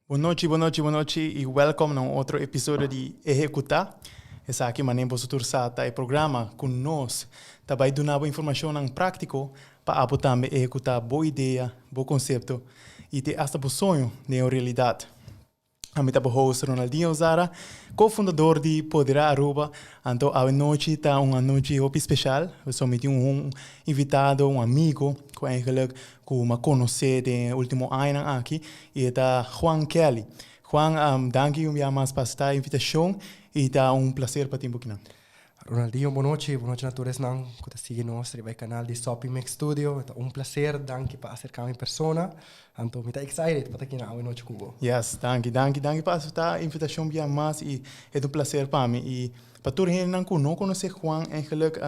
Bon nochi, bon nochi, bon nochi y welcome na un otro episodio di Ehecuta. Esaki manera boso tur sa ta e programa cu nos ta bay duna bo informacionnan practico pa abo tambe ehecuta bo idea, bo concepto y te hasta bo soño den un realidad. Ami ta bo host Ronaldinho Zara, co-fundador di Podera Aruba. Anto awe nochi ta un anochi hopi special, pasobra mi tin un invitado, un amigo cu eigenlijk cu mi a conoce den e ultimo añanan aki y e ta Juan Kelly. Juan, danki un bia mas pa acepta e invitacion y ta un placer pa tin bo kinan. Ronaldinho, bon nochi. Bon nochi na tur esnan cu ta sigui nos riba e canal di Soppy Mix Studio. E ta un placer. Danki pa acerca mi persona. Anto mi ta excited pa ta kina awe nochi cu bo. Yes, danki, danki, danki pa acepta e invitacion bia mas y e ta un placer pa mi. Y pa tur hendenan cu no conoce Juan, eigenlijk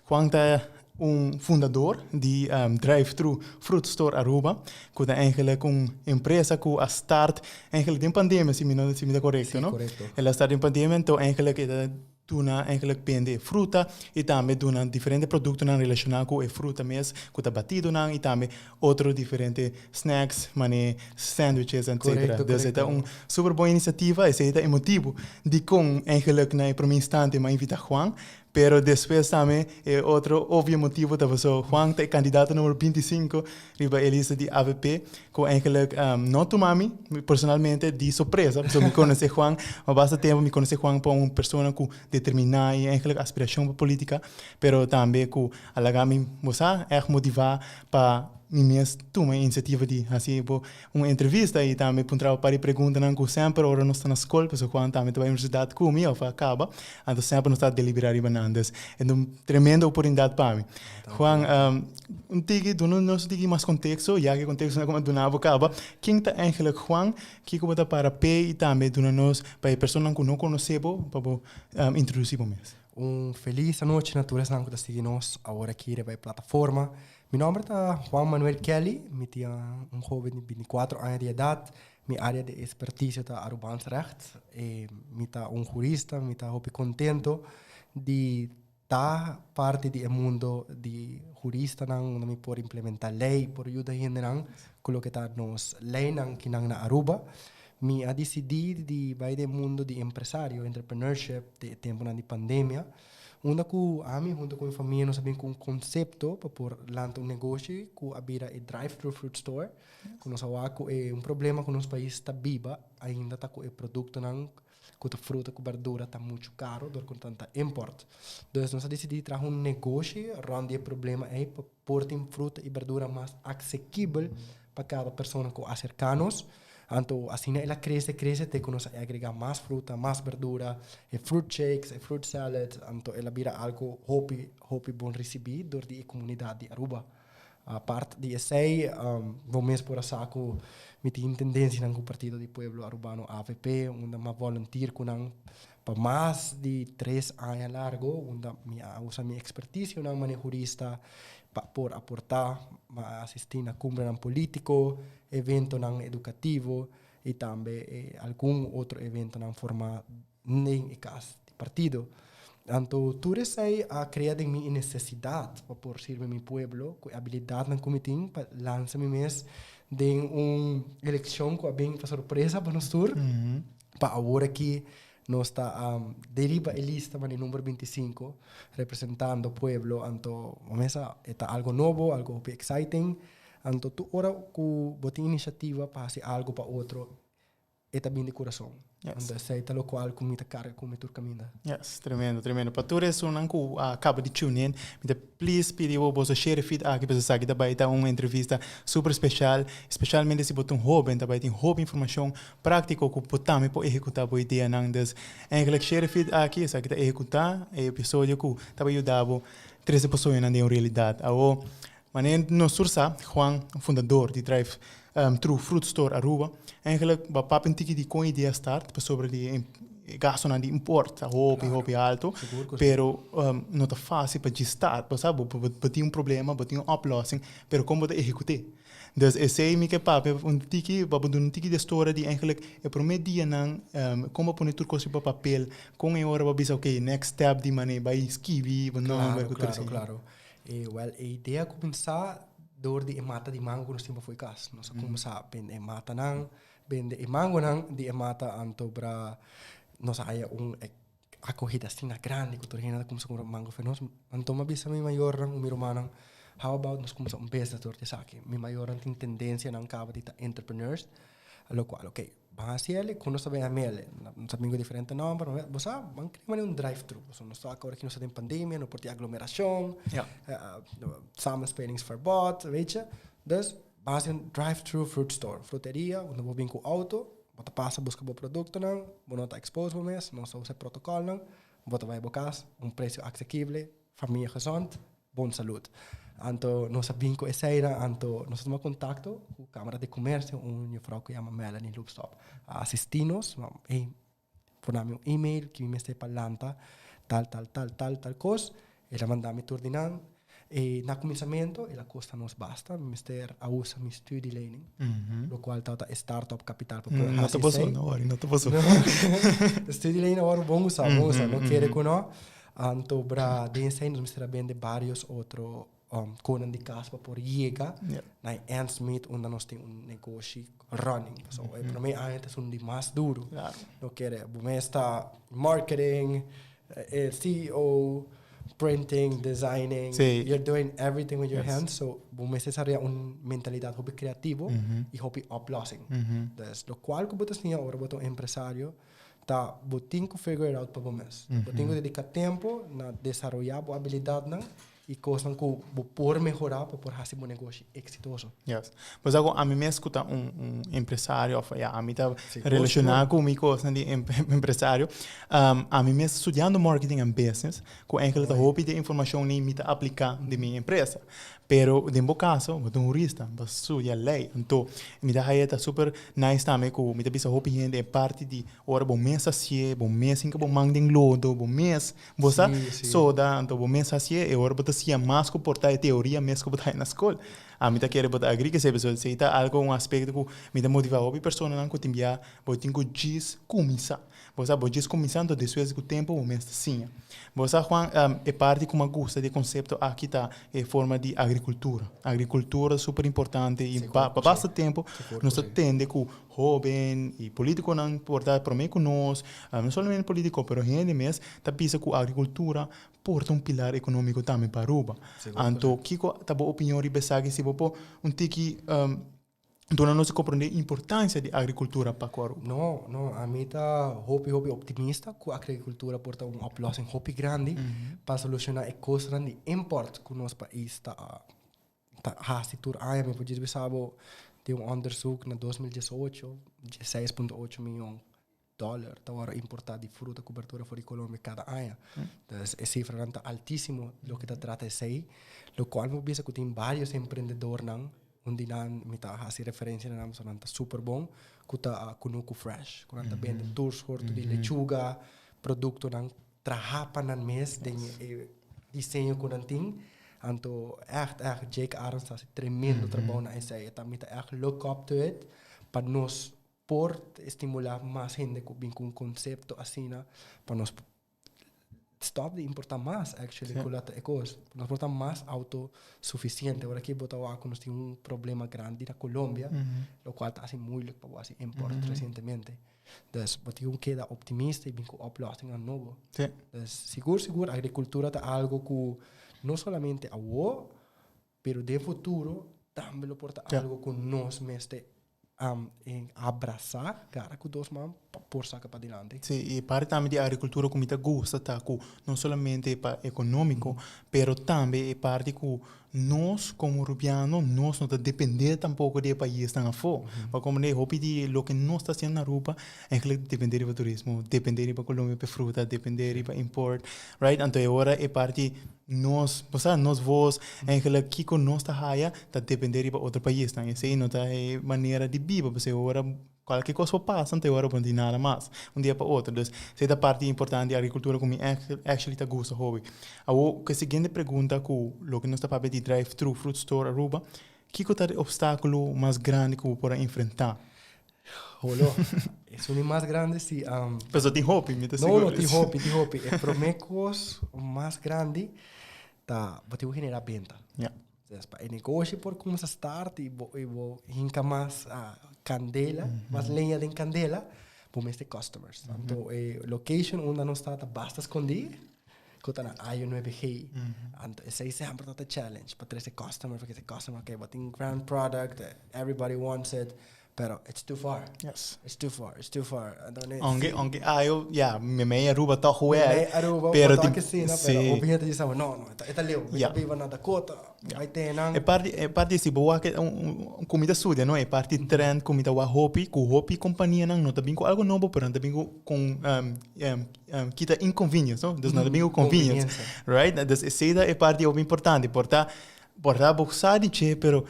Juan ta un fundador di Drive Thru Fruit Store Aruba, cu ta eigenlijk un empresa cu a start eigenlijk den pandemia, si mi no, si mi ta corecto, no? Si, corecto. El a start den pandemia, enton eigenlijk e ta duna eigenlijk bende e fruta y tambe duna diferente productonan relaciona cu e fruta mes, cu ta batidonan y tambe otro diferente snacks, mane sandwiches, etcetera. Corecto, Dus e ta corecto. un super bon iniciativa, esey ta e motibo dicon eigenlijk na e prome instante mi a invita Juan, Pero despues tambe e otro obvio motibo ta paso Juan ta e candidato numero 25 riba e lista di avp cu eigenlijk no tuma mi personalmente di sorpresa pasobra mi conoce Juan pa basta tempo, mi conoce Juan pa un persona cu determina y eigenlijk aspiracion pa politica pero tambe cu a laga mi bo sa echt motiva pa mi mes tuma e iniciativa di haci bo un entrevista y tambe puntra un par di preguntanan cu semper ora nos ta na scol, pasobra Juan tambe ta bay universidad cu mi of a caba, anto semper nos ta delibera riba nan. Dus e ta un tremendo oportunidad pa mi. Juan, un tiki, duna nos un tiki mas contexto, ya cu e contexto nan cu mi a duna bo caba, ken ta eigenlijk Juan, kico bo ta para p'e y tambe duna nos pa e personanan cu no conoce bo, pa bo introduci bo mes. Un feliz anochi na tur esnan cu ta sigui nos awor aki riba e plataforma. Mi nomber ta Juan Manuel Kelly, mi tin un hoben di binticuatro aña di edad, mi area di experticia ta Arubaans Recht, mi ta un jurista, mi ta hopi contento di ta parti di e mundo di juristanan unda mi por implementa ley, por yuda hendenan cu loke ta nos leynan kinan na Aruba. Mi a dicidi di bay den mundo di empresario, entrepreneurship, den e temponan di pandemia. Unda ku ami hunto ku mi famia nos a bin ku un konsepto pa por lanta un negoshi ku a bira e drive thru fruit store. Ku nos a wak ku e un problema ku nos pais ta biba ainda ta ku e produktonan ku ta fruta ku berdura ta muchu karo dor ku nan ta import. Dus nos a disidí traha un negoshi rònt di e problema ei pa por tin fruta i berdura mas aksekibel pa kada persona ku aserká nos. Anto asina el a krese krese te ku nos a agregá mas fruta, mas berdura, e fruit shakes, e fruit salads, anto el a bira algu hopi hopi bon risibí dor di e komunidat di Aruba. Apart di esei, bo mes por a sa ku mi tin tendensianan ku Partido di Pueblo Arubano, avp, unda mi a volunteer ku nan pa mas di tres aña largo, unda mi a usa mi ekspertisionan manera hurista pa por aportá, mi a asistí na kumbrenan polítiko, eventonan edukativo i tambe algun otro eventonan formá den e kas di partido. Anto tur esei a krea den mi e nesesidat pa por sirbi mi pueblo ku e abilidatnan ku mi tin pa lansa mi mes den un elekshon ku a bin pa sorpresa pa nos tur. Pa awor aki nos ta deriba e lista manera number 25 representando pueblo. Anto bo mesa e ta algo nobo, algo hopi exciting. Anto tur ora ku bo tin inisiativa pa hasi algo pa otro e ta bin di kurason. Anto esei ta lokual ku mi ta karga ku mi tur kaminda. Yes, tremendo, tremendo. Pa tur esunnan ku a kaba di tune in, mi ta please pidi bo boso share e feed aki pasobra esaki ta bai ta un entrevista super special, specialmente si bo ta un hoben, ta bai tin hopi informacion practico ku bo tambe por ehecuta bo ideanan. Dus, eigenlijk share e feed aki, esaki ta ehecuta e episodio ku ta bai yuda bo trese bo soñonan den un realidad. Awo, Manera nos tur sa, Juan, fundador di Drive Thru Fruit Store Aruba, eigenlijk bo a papia un tiki di kon idea start pasobra di e gastonan di import ta hopi hopi alto, pero no ta facil pa djis start, bo sa, bo tin un problema, bo tin un oplossing, pero kon bo ta ehecut'é? Dus esei mi ke papia un tiki, bo a duna un tiki di e storia di eigenlijk e prome dianan kon bo a pone tur kos riba papel, kon e ora bo a bisa ok next step di manera bai skibi bo nomber ku tur esei. Claro, claro. E wèl, e idea a kuminsá dor di e mata di mango ku nos tin pafó e kas. Nos a kuminsá bende e matanan. bende e mangonan di e mata anto bra nos a haya un acogida asina grandi cu tur hende ta cuminsa cumpra mango for nos. Anto mi a bisa mi mayornan cu mi rumannan, how about nos cuminsa un business dor di esaki. Mi mayornan tin tendencianan caba di ta entrepreneurs, locual ok, ban haci el, cu nos ta bin mele? Nos a bin cu diferente nomber, bo sa, ban crea manera un drive thru, pasobra nos ta awor aki nos ta den pandemia, no por tin aglomeracion, samenspelingsverbod, weet je. Dus, ban haci un drive thru fruit store, fruteria, unda bo bin cu auto, Bo ta pasa buska bo produktonan, bo no ta expose bo mes, nos ta usa e protokolnan, bo ta bai bo kas, un presio aksekible, famia gezond, bon salud. Anto nos a bin ku eseinan, anto nos a tuma kontakto ku Kamara di Komersio, un jufrou ku yama Melanie Loopstop a asisti nos, ey por dami un email ki mi mester pa lanta tal tal tal tal tal kos, el a manda mi tur di nan. E na kuminsamentu el a kosta nos basta, mi mester a usa mi studielening, lokual tabata e startup kapital pa por No hasi ta pasó, esei. no wòri, no ta pasó. Studielening a wòrdu bon usá, bon usá, no kere ku no. Anto bra den esei nos mester a bende barios otro konan di kas pa por yega na e ends meet unda nos tin un negoshi running. Pasobra e promé aña ta esun di mas duru. No kere, bo mes ta marketing, e CEO, printing, designing, Sí. you're doing everything with your Yes. hands, so bo mester desarrolla un mentalidad hopi creativo y hopi oplossing. Dus locual cu bo ta siña ora bo ta un empresario ta bo tin cu figure it out pa bo mes. Bo tin cu dedica tempo na desaroya bo habilidadnan y cosnan cu bo por mehora pa por haci bo negoshi exitoso. Yes. Bo sa cu ami mes cu ta un un empresario of ya ami ta Sigur, relaciona sigur. cu mi cosnan di empresario, ami mes studiando marketing and business cu eigenlijk ta hopi di e informacion ni mi ta aplica den mi empresa. Pero den bo caso bo ta un hurista, bo a studia ley, anto mi ta haya ta super nice tambe cu mi ta bisa hopi hende e parti di ora bo mes hacié, bo mes hinca bo man den lodo, bo mes Bo sa soda, anto bo mes hacié, e ora bo ta siña mas cu por ta e teoria mes cu bo ta haña na scol. Ami ta kere bo ta agree cu esei, pasobra esei ta algo, un aspecto cu mi ta motiva hopi personanan cu tin bia bo tin cu djis cuminsa. Bo sa, bo djis cuminsa, anto despues cu tempo bo mes ta siña. Bo sa, Juan, e parti cu mi a gusta di e concepto aki ta e forma di agricultura. Agricultura ta super importante y pa basta tempo nos ta tende cu Hoben y politiconan por ta prome cu nos, no solamente politico pero hende mes ta bisa cu agricultura por ta un pilar economico tambe pa Aruba. Anto kico ta bo opinion riba esaki si bo por un tiki duna nos di comprende importancia di agricultura pa cu Aruba? No, no, ami ta hopi hopi optimista cu agricultura por ta un oplossing hopi grandi pa soluciona e cosnan di import cu nos pais ta Ta hasi tur aña, mi por djis bisa bo di un onderzoek na 2018, 16.8 miyon dollar ta wòrdu importá di fruta ku berdura for di Colombia kada aña. Dus e sifranan ta altísimo loke ta trata esei, lokual mi por bisa ku tin vários emprendedornan, un di nan mi ta hasi referensia na nan pasobra nan ta super bon, ku ta Kunuku Fresh, ku nan ta bende tur sorto di lechuga, produktonan traha pa nan mes den e diseño ku nan tin. Anto ègt ègt Jake Arends ta hasi tremendo trabou na esei. E ta mi ta ègt look up to it pa nos por stimulá mas hende ku bin ku un konsepto asina pa nos stòp di importá mas actually ku lo ta e kos. Nos por ta mas autosufisiente. Ora ki bo ta wak ku nos tin un problema grandi na Colombia, lokual ta hasi moeilijk pa bo hasi import resientemente. Dus bo tin ku keda optimista i bin ku oplossingnan nobo. Sí. Dus sigur sigur agrikultura ta algo ku no solamente awo, pero den futuro tambe lo por ta algo ku nos mester abrasá, gara ku dos man pa por saka padilanti. Sí, i e parti tambe di agrikultura ku mi ta gusta ta ku no solamente pa ekonómiko, pero tambe e parti ku Nos komo Rubiano nos no ta depende tampoco di e paisnan afó. Pa komprende hopi di loke nos ta hasiendo na Aruba eigenlijk ta depende riba turismo, depende riba Colombia pa e fruta, depende riba import, right? Anto e ora e parti nos, bo sa, nos voz, eigenlijk kiko nos ta haya ta depende riba otro paisnan. Esei no ta e manera di biba, pasobra e ora Cualke cos por pasa anto e ora bo no tin nada mas, un dia pa otro. Dus esei ta parti importante di agricultura cu mi actually ta gusta hopi. Awor cu e siguiente pregunta cu loke nos ta papia di Drive Thru Fruit Store Aruba, kico ta e obstaculo mas grandi cu bo por a enfrenta? Holo, esun di mas grandi si. Pasobra tin hopi, mi ta sigur. No, no, tin hopi, tin hopi. E prome cos mas grandi ta bo tin cu genera benta. Ya. Dus pa e negoshi por cuminsa start y bo, y bo hinca mas candela, mas leña den candela, bo mester customers. Anto e location unda nos ta ta basta scondi, cu ta na Ayo 9G. Anto esey semper ta ta challenge pa trece customer, porque e customer, okay, bo tin grand product, everybody wants it, pero it's too far. It's too far, it's too far. Anto ne, Aunke, si. aunke Ayo, ya, memey Aruba toch wel. Memey Aruba, pero por tin ta que si, no, si. pero hopi hende ta bisa, no, no, e ta leu. Mi ta biba na Dakota, bai te nan. E parti, e parti si bo wak un, un kumida studia, no, e parti trend ku mi ta wak hopi, ku hopi kompanianan no ta bin ku algo nobo, pero nan ta bin ku, ku kita inconvenience, no? Dus nan ta bin ku convenience, right? Dus esei ta e parti hopi importante. Por ta, por ta bo sa di dje, pero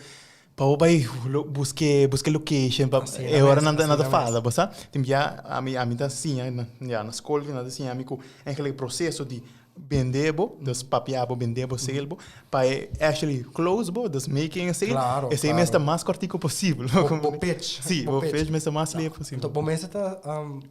Pa bo bai buske buske location pa e ora nan ta nan ta fala bo sa. Tin bia ami ami ta siña na ya na skol nan ta siña mi ku eigenlijk e proseso di bende bo, dus papia bo bende bo sale bo pa e actually close bo, dus making a sale, esei mester ta mas kòrtiku posibel. Bo pitch. Si, bo pitch mester mas leu posibel. Anto bo mester ta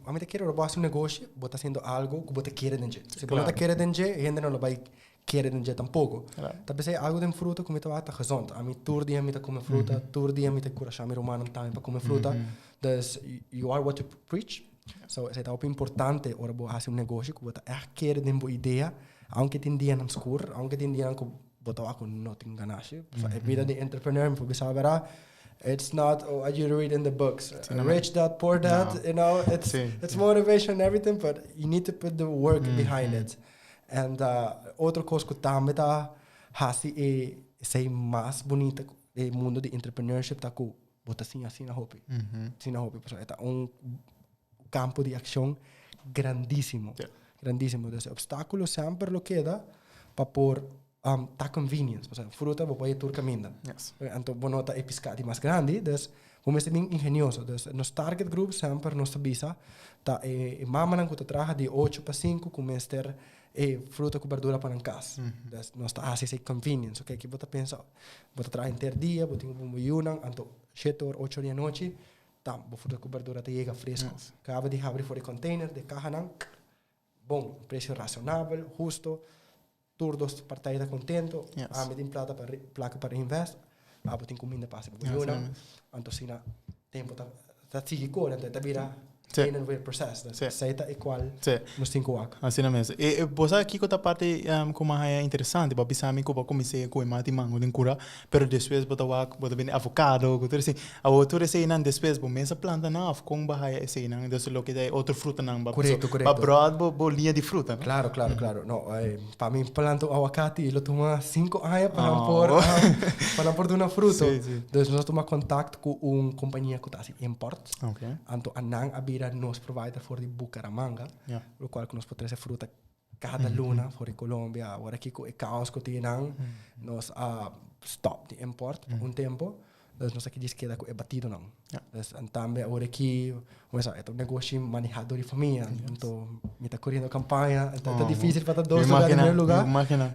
ami ta kere ora bo hasi un negoshi bo ta hasiendo algo ku bo ta kere den dje. Si bo no ta kere den dje hende no lo bai kere den dje tampoco. Ta p'esei algo den fruta ku mi ta wak ta gezond. Ami tur dia mi ta kume fruta, tur dia mi ta enkurashá mi rumannan tambe pa kume fruta. Dus you are what you preach. So esei ta hopi importante ora bo hasi un negoshi ku bo ta ègt kere den bo idea, aunke tin dianan skur, aunke tin dianan ku bo ta wak ku no tin ganashi. Pasobra e bida di entrepreneur mi por bisa bera, it's not what you read in the books. Rich dad, poor dad, you know, it's motivation and everything, but you need to put the work behind it. And otro kos ku tambe ta hasi e esei mas bunita e mundo di entrepreneurship ta ku bo ta siña asina hopi. Asina hopi pasobra e ta un kampo di akshon grandísimo. Grandísimo. Dus e opstákulo semper lo keda pa por ta convenience. Pasobra fruta bo por haña tur kaminda. Anto bo no ta e piská di mas grandi, dus bo mester bin ingenioso. Dus nos target group semper nos ta bisa ta e mamanan ku ta traha di ocho pa sinku ku mester e fruta ku berdura pa nan kas. Dus nos ta hasi esei convenience. Oke, ki bo ta pensa? Bo ta traha henter dia, bo tin bo yunan, anto shete or ocho or di anochi, tam, bo fruta ku berdura ta yega fresco. Kaba di habri for di container, di e kahanan, bon, presio rasonabel, husto. Tur dos partij ta contento, ami tin plata pa placa pa reinvest, abo tin cuminda pa haci pa bo yunan, anto asina tempo ta ta sigui core, anto e ta bira in and weer proces, dus esey ta e cual nos tin cu wak. Asina mes. E bo sa kico ta parti cu mi a haya interesante? Bo a bisa mi cu bo a cuminsa cu e mati mango den cura, pero despues bo ta wak bo ta bende avocado cu tur esey. Awor tur eseynan despues bo mes a planta nan of kon bo a haya eseynan? Entonces loke ta e otro frutanan bo Korekto, bo a korekto. broad bo bo liña di fruta no? Claro, claro, claro. No, pa mi planta un awakati lo tuma sinku aña pa nan por pa nan por duna fruto. Sí, sí. Dus nos a tuma kontakt ku un kompania ku ta hasi import. Oké. Anto anan a bira nos provider for di Bucaramanga, lokual ku nos por trese fruta Kada luna for di Colombia. Awor aki ku e kaos ku tin nan, nos a stop di import pa un tempo. Dus nos a kidis keda ku e batidonan. Dus en tambe awor aki, e ta un negoshi manehá dor di famia. Anto mi ta koriendo kampaña, ta difisil pa ta dos lugar den un lugar.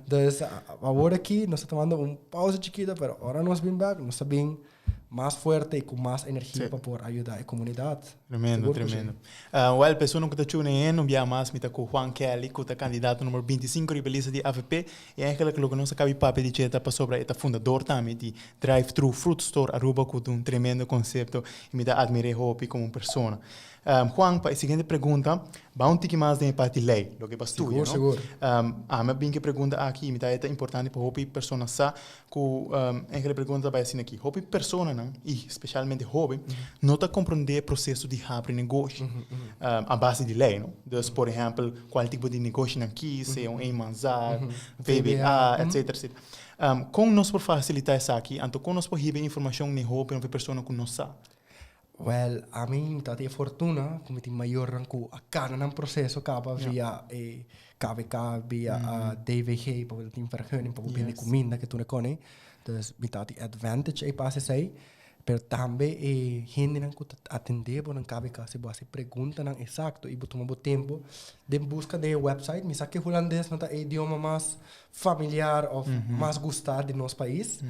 Dus awor aki nos ta tomando un pausa chikito, pero ora nos bin bek nos ta bin mas fuerte y cu mas energia pa por ayuda e comunidad. Tremendo, tremendo. Wel, persona cu ta tune in, un bia mas mi ta cu Juan Kelly, cu ta candidato numero 25 riba e lista di avp. Y eigenlijk loke nos a cabi papia di dje ta pasobra e ta fundador tambe di Drive Thru Fruit Store Aruba, cu ta un tremendo concepto y mi ta admir'é hopi como un persona. Juan, pa e siguiente pregunta, ba un tiki mas den e parti ley, loke bo a studia, no? Sigur, sigur. Ami a bin cu e pregunta aki y mi ta e ta importante pa hopi persona sa Ku enkele pregunta ta bai asina aki. Hopi personanan, i spesialmente hoben, no ta komprondé e proseso di habri negoshi a base di lei, no? Dus, por ehèmpel, kual tipo di negoshi nan kis, sea un eenmanszaak, VBA, etsetera, etsetera. Kon nos por fasilitá esaki? Anto kon nos por hiba e informashon n'e hoben òf e persona ku no sa? Wèl, ami mi ta tin e fortuna ku mi tin mayornan ku a kana nan proseso kaba via e KVK, via DVG, pa bo ta tin vergunning pa bo bende kuminda ke tur e kone. Dus mi ta tin advantage ei pa hasi esei. Pero tambe e hendenan ku ta atendé bo nan KVK, si bo hasi preguntanan eksakto i bo tuma bo tempu den buska den e website, mi sa ke hulandes no ta e idioma mas familiar of mas gusta di nos pais,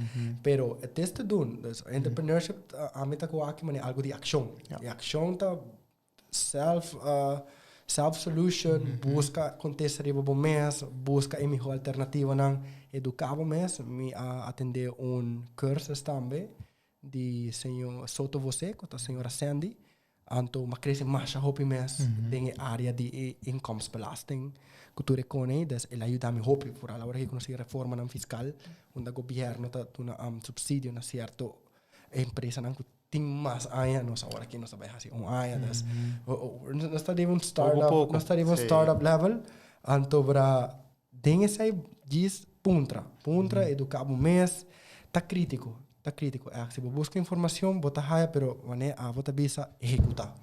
pero het is te doen. Dus entrepreneurship ami ta ku aki manera algo di accion. E accion ta self. Self-solution, busca contesta riba bo mes, busca e miho alternativanan, educa bo mes. Mi a atende un cursus tambe di señor Soto Vose, cu ta señora Sandy. Anto m'a crece masha hopi mes den e area di e inkomstbelasting cu tur e cone. Dus el a yuda mi hopi, vooral awor cu nos tin reformanan fiscal, unda gobierno ta duna subsidio na cierto empresanan cu tin mas aña. Nos awor aki nos ta bay haci un aña, dus nos ta riba un startup, nos ta riba un startup level. Anto bra den esey djis puntra, puntra, educa bo mes, ta critico, ta critico echt. Si bo busca informacion bo ta haya, pero wanneer abo ta bisa ehecuta,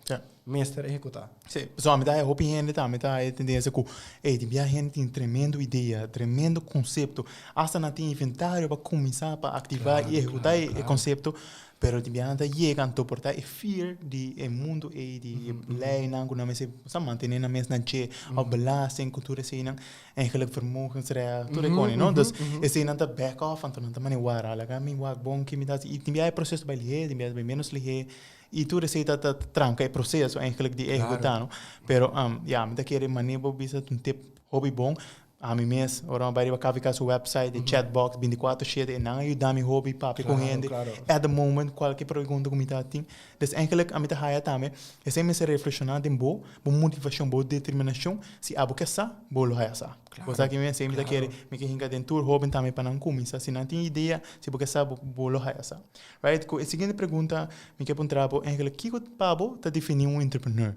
mester ehecuta. Sí, pasobra mi ta haya hopi hende tambe ta haya tendencia cu ey tin bia hende tin tremendo idea, tremendo concepto, hasta nan tin inventario pa cuminsa pa activa y ehecuta e concepto, Pero di biaha nan ta yega anto por ta e fear di e mundo ei, di e leinan ku nan mester sa mantené nan mes nan che òf belasting ku tur eseinan, eigenlijk vermogensrecht, tur e kos no. Dus eseinan ta back off anto nan ta mane wara laga mi wak bon ki mi ta hasi i tin biaha e proseso ta bai lihé, tin biaha ta bai ménos lihé i tur esei ta ta tranka e proseso eigenlijk di ehekutá no. Pero ya mi ta kere manera bo bisa ta un tip hopi bon. Ami mes, ora mi a bai riba KVK su website, e chatbox binticuatro shete, e nan a yuda mi hopi papia cu hende at the moment, cualke pregunta cu mi ta tin. Dus eigenlijk ami ta haya tambe, esei mester reflexiona den bo, bo motivacion, bo determinacion, si abo ke sa, bo lo haya sa. Bo sa kimen? Esei mi ta kere, mi ke hinca den tur hoben tambe pa nan cuminsa. Si nan tin idea, si bo ke sa, bo lo haya sa. Right, cu e siguiente pregunta mi ke puntra bo, eigenlijk kico pa bo ta defini un entrepreneur?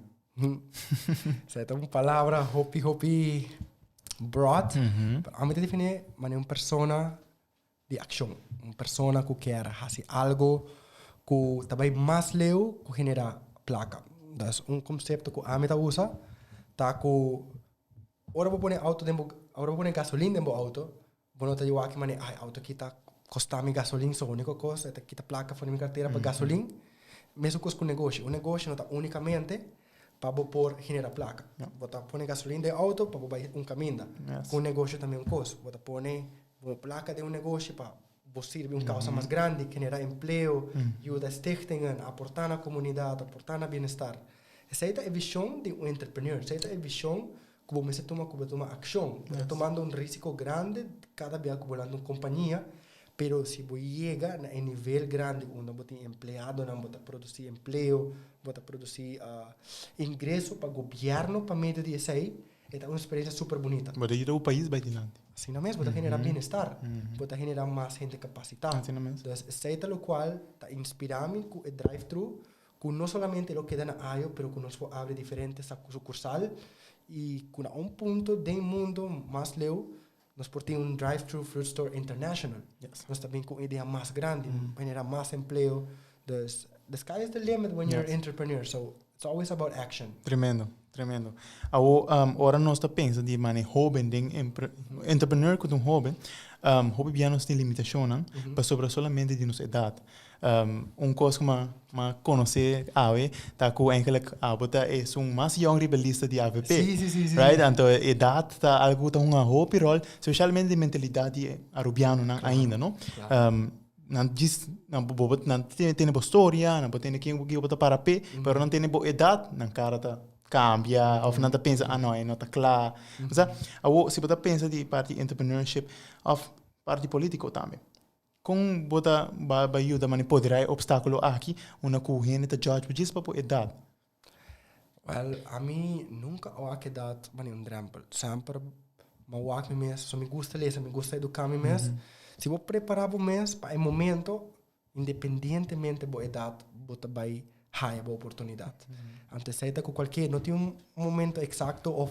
Esei ta un palabra hopi hopi broad. Pero ami ta defini manera un persona di accion. Un persona cu kier haci algo cu ta bay mas leu cu genera placa. Dus un concepto cu ami ta usa ta cu ora bo pone auto den bo, ora bo pone gasolin den bo auto, Bo no ta di wak mane, ay, auto aki ta kosta mi gasolin, so uniko kos e ta kita plaka for di mi kartera pa gasolin. Mesun kos ku negoshi. Un negoshi no ta unikamente pa bo por genera plaka. Bo ta pone gasolin den auto pa bo bai un kaminda. Ku un negoshi ta mesun kos. Bo ta pone bo plaka den un negoshi pa bo sirbi un kausa mas grandi, genera empleo, yuda stichtingen, aporta na komunidat, aporta na bienestar. Esei ta e vishon di un entrepreneur. Esei ta e vishon ku bo mester tuma ku bo tuma akshon. Bo ta tumando un risiko grandi kada bia ku bo lanta un kompania, pero si bo yega na e nivel grandi unda bo tin empleadonan, bo ta produsí empleo, bo ta produsí ingreso pa gobièrnu pa medio di esei, e ta un eksperensia super bunita. Bo ta yuda bo pais bai dilanti. Asina mes, bo ta generá bienestar, bo ta generá mas hende kapasitá. Asina mes. Dus esei ta lokual ta inspirá mi ku e drive-thru ku no solamente lo keda na Ayo pero ku nos por abri diferente sukursal i ku na un punto den mundo mas leu nos por tin un drive thru fruit store international. Nos ta bin ku un idea mas grandi, genera mas empleo. Dus the sky is the limit when you're an entrepreneur so it's always about action. Tremendo, tremendo. Awo ora nos ta pensa di mane hoben den entrepreneur ku ta un hoben, hopi bia nos tin limitashonnan pasobra solamente di nos edat. Un kos ku m'a konosé awe ta ku eigenlijk abo ta esun mas yòn riba e lista di avp. Sí, sí, sí, sí. Right? Anto edat ta algu ku ta hunga hopi ròl, spesialmente den mentalidat di e arubianonan ainda, no? Nan djis, nan bo bo nan tene bo storia, nan por tene ken bo ta para p'e, pero nan tene bo edat, nan kara ta kambia òf nan ta pensa, ah no, e no ta kla. Osea, awor si bo ta pensa di parti entrepreneurship òf parti polítiko tambe. Kon bo ta bai yuda mane poderá e opstákulo aki unda ku hende ta judge bo djis pa bo edat? Wèl, ami nunka a wak edat manera un drèmpel. Semper mi a wak mi mes, pasobra mi gusta lesa, mi gusta eduká mi mes. Si bo prepará bo mes pa e momento, independientemente bo edat, bo ta bai haya bo oportunidat. Anto esei ta ku kualke, no tin un momento eksakto òf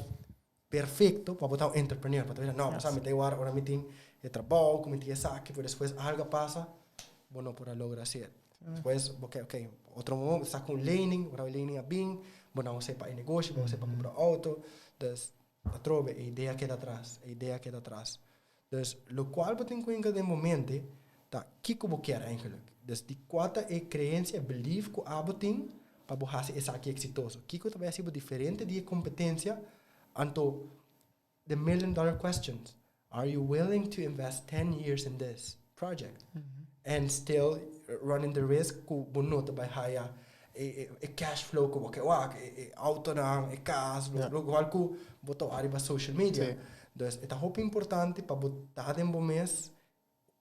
perfecto pa bo ta un entrepreneur, pa ta bisa no, mi ta igual ora mi tin e trabou, ku mi tin esaki, pero despues algo a pasa, bo no por a logra hacer. Despues bo ke ok, otro momento bo sa ku un lening, ora e lening a bin, bo no a us'e pa e negoshi, bo a us'e pa kumpra outo, dus atrobe e idea keda atras, e idea keda atras. Dus lokual bo tin ku hinka den bo mente ta kiko bo kier eigenlijk. Dus di kua ta e creencia, e belief ku abo tin pa bo hasi esaki eksitoso. Kiko ta bai hasi bo diferente di e kompetensia? Anto the million dollar questions, are you willing to invest ten years in this project and still running the risk ku bo no ta bai haya E, e, cash flow ku bo ke wak, e, e autonan, e kas, lo kual ku bo ta wak riba social media. Dus e ta hopi importante pa bo ta den bo mes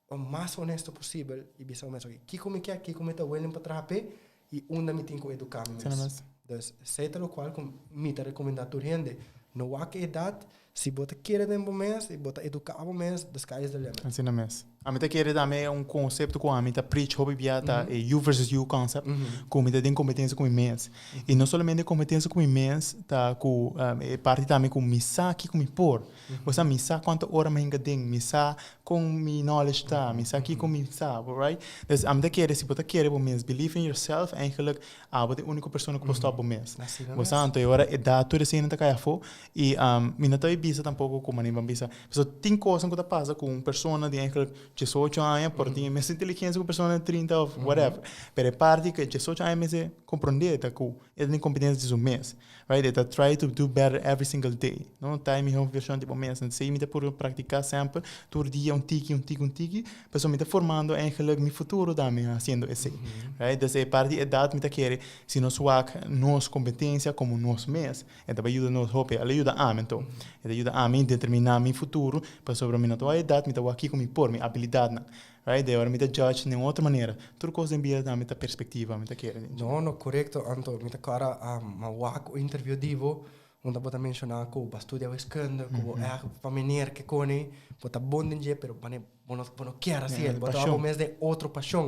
o mas honesto posibel i bisa bo mes, ok, kiko mi ke, kiko mi ta willing pa traha p'e i unda mi tin ku eduká mi mes. Dus esei ta lokual ku mi ta rekomendá tur hende. No wak e edat, si bo ta kere den bo mes i bo ta eduká bo mes, the sky is the limit. Asina mes. Ami ta kere tambe un konsepto ku ami ta preach hopi bia ta e you versus you concept, ku mi ta den kompetensia ku mi mes. I no solamente kompetensia ku mi mes, ta ku e parti tambe ku mi sa kiko mi por. Bo sa mi sa kuantu ora mi hinka den, mi sa kon mi knowledge ta, mi sa kiko mi sa, right? Dus ami ta kere si bo ta kere bo mes, believe in yourself, eigenlijk abo ta e uniko persona ku por stòp bo mes. Bo sa anto e ora edat tur esei nan ta kai afó i mi no ta bisa tampoko ku manera ban bisa, pasobra tin kosnan ku ta pasa ku un persona di eigenlijk diesocho aña por tin e mes inteligensia ku un persona di trinta òf whatever, pero e parti ku e diesocho aña mester komprondé ta ku e ta tin kompetensia di su mes. Right, e ta try to do better every single day, no? Ta e mihó vershon di bo mes. Esei mi ta puru praktiká semper, tur dia un tiki, un tiki, un tiki, pasobra mi ta formando eigenlijk mi futuro tambe hasiendo esei. Right, dus e parti di edat mi ta kere si nos wak nos kompetensia komo nos mes, e ta bai yuda nos hopi. El a yuda ami anto. E ta yuda ami determiná mi futuro, pasobra mi no ta wak edat, mi ta wak kiko mi por, mi abilidatnan. Right, de ora mi ta judge den otro manera. Tur cos den bida tambe ta perspectiva, mi ta kere den. No, no, correcto, anto mi ta kòrda mi a wak un interview di bo unda bo ta menshoná ku bo a studia wiskunde, ku bo ègt pa meneer ke koni, bo ta bon den dje, pero mane bo no bo no kier hasi el, bo ta wak bo mes den otro pashon.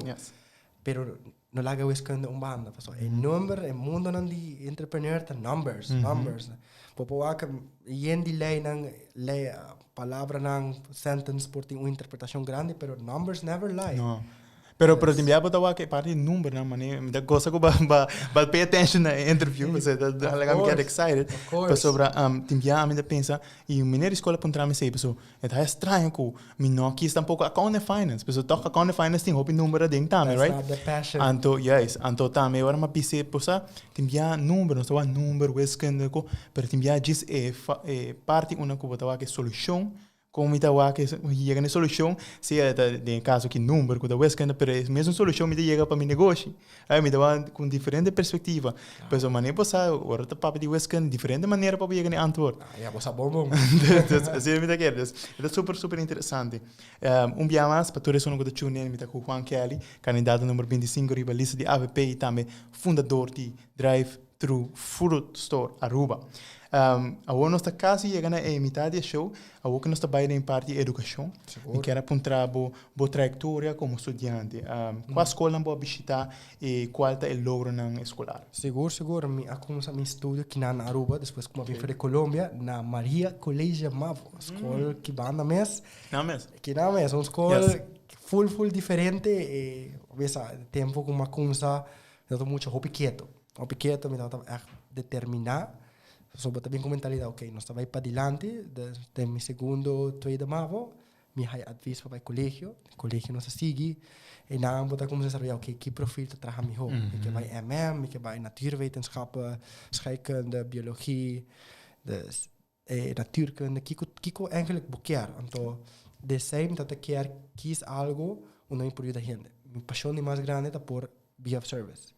Pero no laga wiskunde un banda, pasobra e number, e mundonan di entrepreneur ta numbers, numbers. Bo por wak yen di leynan, ley, palabranan, sentence por tin un interpretacion grandi, pero numbers never lie. No. Pero, pero tin bia bo ta wak e parti di numbernan, mane mi ta gosa ku ba ba ba pay attention na e interview, pasobra ta laga mi get excited. Of course. Pasobra tin bia ami ta pensa, i un meneer di skola puntra mi esei, pasobra E ta extraño cu mi no kies tampoco Accounting and Finance, pasobra toch Accounting and Finance tin hopi number aden tambe, That's right? not the passion. Anto, juist, anto tambe ora mi a bis'é, bo sa, tin bia number, nos ta wak number, wiskunde, cu, pero tin bia djis e fa, e parti unda cu bo ta wak e solucion, con mi ta wak e, yega na e solucion, sea ta den e caso aki number cu ta wiskunde, pero e mesun solucion mi ta yega pa mi negoshi. Ai, mi ta wak cu diferente perspectiva. Pasobra manera bo sa, ora ta papia di wiskunde, diferente manera pa bo yega na e antwoord. Ah, ya, bo sa bon bon. Dus, asina mi ta kere. Dus, e ta super, super interesante. Un bia mas, pa tur esun ku ta tune in, mi ta ku Juan Kelly, kandidato number bintisinko riba lista di avp i tambe fundador di Drive Thru Fruit Store Aruba. Awor nos ta kasi yega na e mitad di e show, awor ku nos ta bai den parti di edukashon, mi kier a puntra bo bo trayektoria komo studiante. Kua skolnan bo a bishita i kual ta e logronan eskolar? Sigur, sigur. Mi a kuminsá mi estudio kinan na Aruba, despues ku mi a bin for di Colombia, na Maria Colegio Mavo, skol ki banda mes. Kinan mes? Kinan mes, un skol ful ful diferente. E bisa, tempu ku mi a kuminsá, mi tabata mucha hopi ketu. Hopi ketu, mi tabata ègt determiná. So bo ta bin ku mentalidat, ok, nos ta bai padilanti, den mi segundo, tweede mavo, Mi haya advis pa bai colegio, colegio nos a sigui, einan bo ta cuminsa desaroya, ok, ki profil ta traha miho, mi ke bai MM, mi ke bai natuurwetenschappen, scheikunde, biologie, dus e natuurkunde, kiko kiko eigenlijk bo kier. Anto de same mi tabata kier kies algo unda mi por yuda hende. Mi pasion di mas grandi ta por be of service.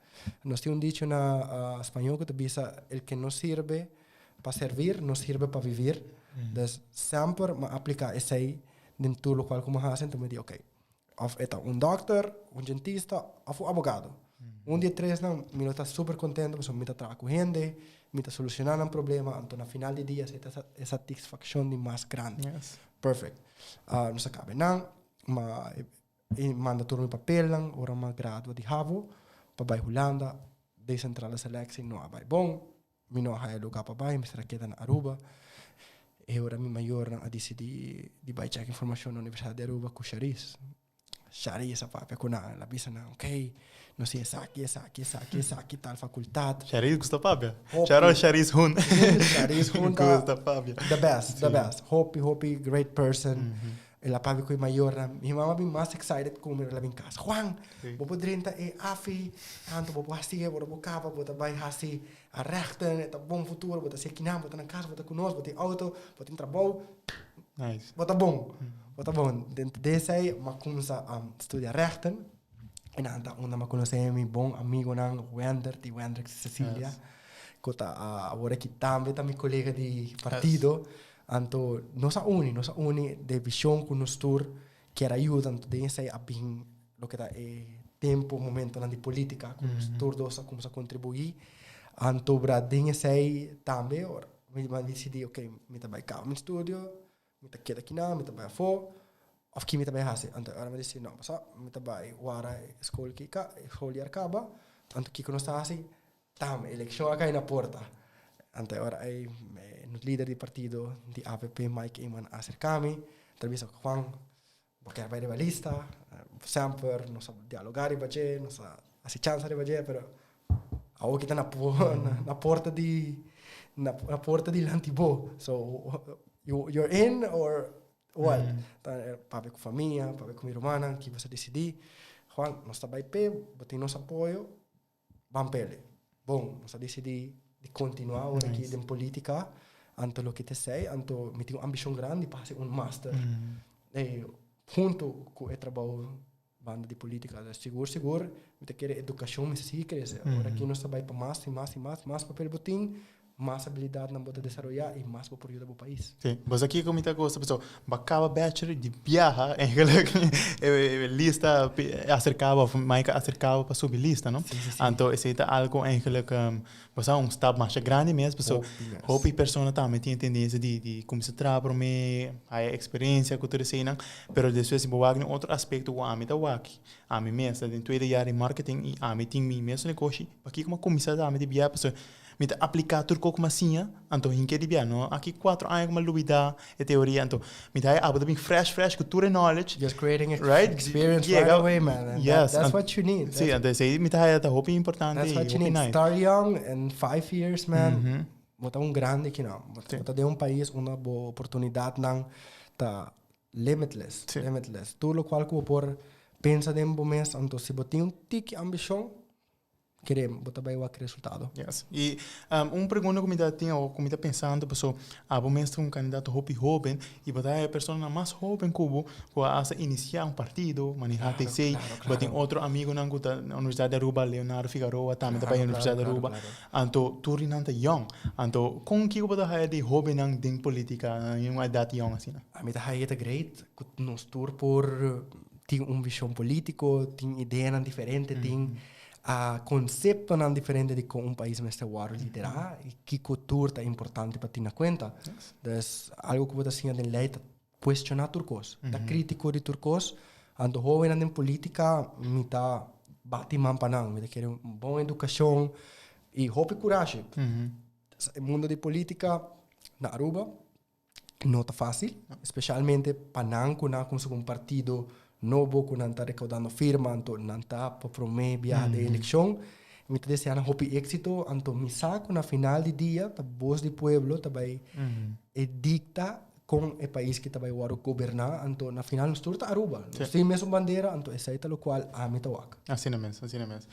Nos tin un dicho na spañol ku ta bisa, el ke no sirbe pa servir, no sirbe pa vivir. Dus semper mi a apliká esei den tur lokual ku mi hasi, enton mi di okey, òf e ta un dòkter, un dentista òf un abogado. Un di e tresnan mi lo ta super kontento pasobra mi ta traha ku hende, mi ta solushoná nan problema, anto na final di dia esei ta e satisfakshon di mas grandi. Perfect. Nos a kaba einan, ma E manda tur mi papelnan ora mi a gradua di havo pa bai Hulanda. Decentrale selectie no a bai bon. Mi no a haya luga pa bai, mester a keda na Aruba. E ora mi mayornan a dicidi di bai check informacion na Universidad di Aruba cu Charis. Charis a papia cu nan, el a bisa nan, ok, nos tin esaki, esaki, esaki, esaki, tal facultad. Charis gusta papia. Shout out Charis Hun. Charis Hun ta Gusta papia. the best, the best. Hopi, hopi great person. El a papia ku e mayornan. Mi mama bin mas excited ku mi ora el a bin kas. Juan, bo por drenta e afi, anto bo por hasi e, bo ta por kaba, bo ta bai hasi a rechten, e ta bon futuro, bo ta hasi akinan, bo ta na kas, bo ta ku nos, bo tin auto, bo tin trabou. Nice. Bo ta bon, bo ta bon. Den esei mi a kumsa studia rechten. E nan ta unda mi a conoce mi bon amigonan Wendert y Wendrick Cecilia, cu ta awor aki tambe ta mi colega di partido. Anto nos a uni, nos a uni den vision cu nos tur kier a yuda. Anto den esey a bin loke ta e tempo, momentonan di politica cu nos tur dos a cuminsa contribui. Anto bra den esey tambe ora mi a dicidi, ok, mi ta bay caba mi studio, Mi ta keda kinan, mi ta bai afó, òf ki mi ta bai hasi? Anto e ora mi disi, no, sa, mi ta bai wara e skol ki ka, e skol di Arcaba. Anto kiko nos ta hasi? Tam, elekshon a kai na porta. Anto e ora ei nos lider di partido di avp, Mike Eman, a aserká mi, ta bisa, Juan, bo kier bai riba lista? Semper nos a dialogá riba dje, nos a hasi chansa riba dje, pero awor ki ta na na porta di na porta dilanti bo. So, you're in or what? Ta papia ku famia, papia ku mi rumannan, ki bo sa disidí. Juan, nos ta bai p'e, bo tin nos apoyo, ban p'e. Bon, nos a disidí di kontinuá awor aki den polítika, anto loke ta esei, anto mi tin un ambishon grandi pa hasi un master huntu ku e trabou banda di polítika. Sigur sigur mi ta kere edukashon mester sigui krese. Awor aki nos ta bai pa mas i mas i mas, mas papel bo tin, mas habilidadnan bo ta desaroyá i mas bo por yuda bo pais. Sí, bo sa kiko mi ta gosta pasobra bo a kaba bachelor di biaha eigenlijk e lista a aserká bo of Mike a aserká bo pa subi lista no. Sí, sí, sí. Anto esei ta algo eigenlijk bo sa un stap masha grandi mes pasobra Hopi mes. hopi persona tambe tin e tendensia di di kuminsá traha promé, haya eksperensia ku tur eseinan, pero despues si bo wak den otro aspekto ku ami ta wak, ami mes ta den tweede jaar di marketing i ami tin mi mes negoshi, pakiko mi a kuminsá tambe di biaha pasobra Mi ta apliká tur kos ku mi a siña, anto hinke di bia no. Aki kuatro aña ku mi a lubidá e teoria, anto mi ta haya abo ta bin fresh fresh ku tur e knowledge. Just creating Right? experience Yega- right away, man. And Yes, that's what you need. Sí, anto esei mi ta haya ta hopi importante That's i what you hopi need. nice. Start young and 5 years, man. Bo ta un grande kinan. Bo Sí. bo ta den un pais unda bo oportunidadnan ta limitless. Sí. Limitless. Tur locual cu bo por pensa den bo mes, anto si bo tin un tiki ambicion, Kere bo ta bai wak resultado. Yes. I un pregunta ku mi ta tin o ku mi ta pensando paso abo mes ta un kandidato hopi hoben i bo ta e personanan mas hoben ku bo ku a hasta inisiá un partido, manehá TC, bo tin otro amigonan ku ta na Universidat di Aruba, Leonardo Figaroa tambe ta bai Universidat di Aruba. Anto tur di nan ta yòn. Anto kon kiko bo ta haya di hobennan den politika na un edat yòn asina? Ami ta haya ta great ku nos tur por tin un vishon politiko, tin ideanan diferente, tin konseptonan diferente di kon un pais mester wòrdu liderá i kiko tur ta importante pa tin na kuenta. Dus algu ku bo ta siña den lei ta kuestioná tur kos, ta krítiko di tur kos. Anto hóbennan den polítika mi ta bati man pa nan, mi ta kere un bon edukashon i hopi kurashi. E mundo di polítika na Aruba no ta fácil, especialmente pa nan ku nan a kuminsá ku un partido nobo ku nan ta rekoudando firma, anto nan ta pa promé biaha den elekshon. Mi ta deseá nan hopi éksito, anto mi sa ku na final di dia ta bos di pueblo ta bai e dikta kon e pais ki ta bai wòrdu goberná, anto na final nos tur ta Aruba, nos tin mesun bandera, anto esei ta lokual ami ta wak. Asina mes, asina mes.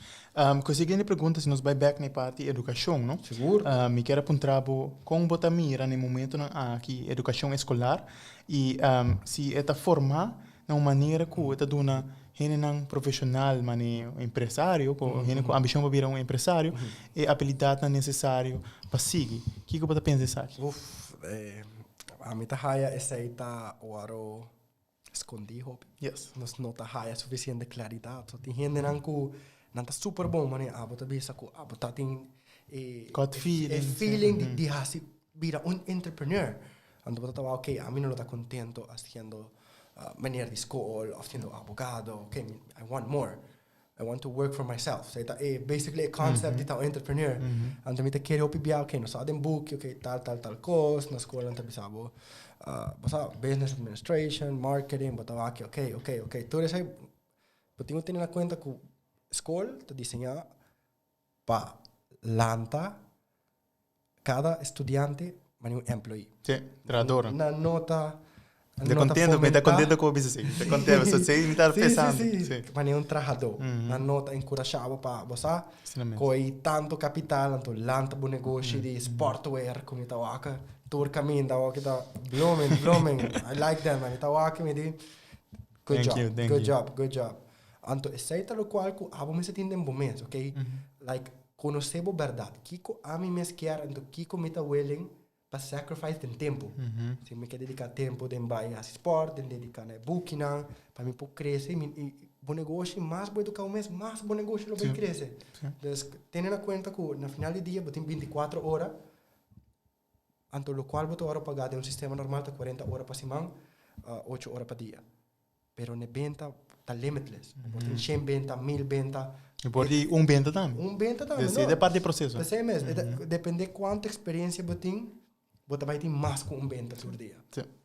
Ku e siguiente pregunta, si nos bai bèk na e parti edukashon, no? Sigur. Mi kier a puntra bo kon bo ta mira na e momentonan aki edukashon eskolar i si e ta formá na un manera ku e ta duna hendenan profeshonal mane empresario, ku hende ku ambishon pa bira un empresario, e abilidatnan nesesario pa sigui. Kiko bo ta pensa esaki? Uf, ami ta haya esei ta wòrdu Skondí hopi. Yes. Nos no ta haya sufisiente klaridat. So tin hendenan ku nan ta super bon manera abo ta bisa ku abo ta tin e Gut feeling. e feeling di di hasi bira un entrepreneur. Anto bo ta tabaha ok ami no lo ta kontento hasiendo meneer di skol òf siendo abogado. Ok I want more. I want to work for myself. So e ta e basically e concept di ta un entrepreneur. Anto mi ta kere hopi bia, ok, nos sa den buki, ok, tal, tal, tal kos. Na skol nan ta bisa bo, bo sa, business administration, marketing, bo ta wak, ok, ok, ok. Tur esei, bo tin ku tene na kuenta ku skol ta diseñá pa lanta Kada estudiante mane un employee. Sí, trahador. Nan no ta Mi ta contento, mi ta contento cu bo bisa así. Mi ta contento, so sí, mi ta pensando. Sí, sí, sí. Mane un trahador. Nan no ta encurasha bo pa, bo sa, coy tanto capital, anto lanta bo negoshi di sportwear cu mi ta wak tur caminda awor ki ta blooming, blooming. I like them, man. Mi ta wak mi di, good job, good job, good job. Anto esey ta locual cu abo mester tin den bo mes, ok? Like, conoce bo berdad. Kico ami mes kier, anto kico mi ta willing pa sacrifice den tempo. Si mi ke dedica tempo den bay haci sport, den dedica na e bukinan, pa mi por crece, mi, y bo negoshi, mas bo educa bo mes, mas bo negoshi lo bay crece. Dus, tene na cuenta cu na final di dia bo tin 24 ora, anto locual bo ta worde paga den un sistema normal ta 40 ora pa siman, 8 ora pa dia. Pero ne benta ta limitless. Bo por tin 100 benta, 1000 benta. E por di un benta tambe. Un benta tambe, no. Esei ta parti di proceso. Esei mes. Depende cuanto experiencia bo tin, bo ta bay tin mas cu un benta tur dia.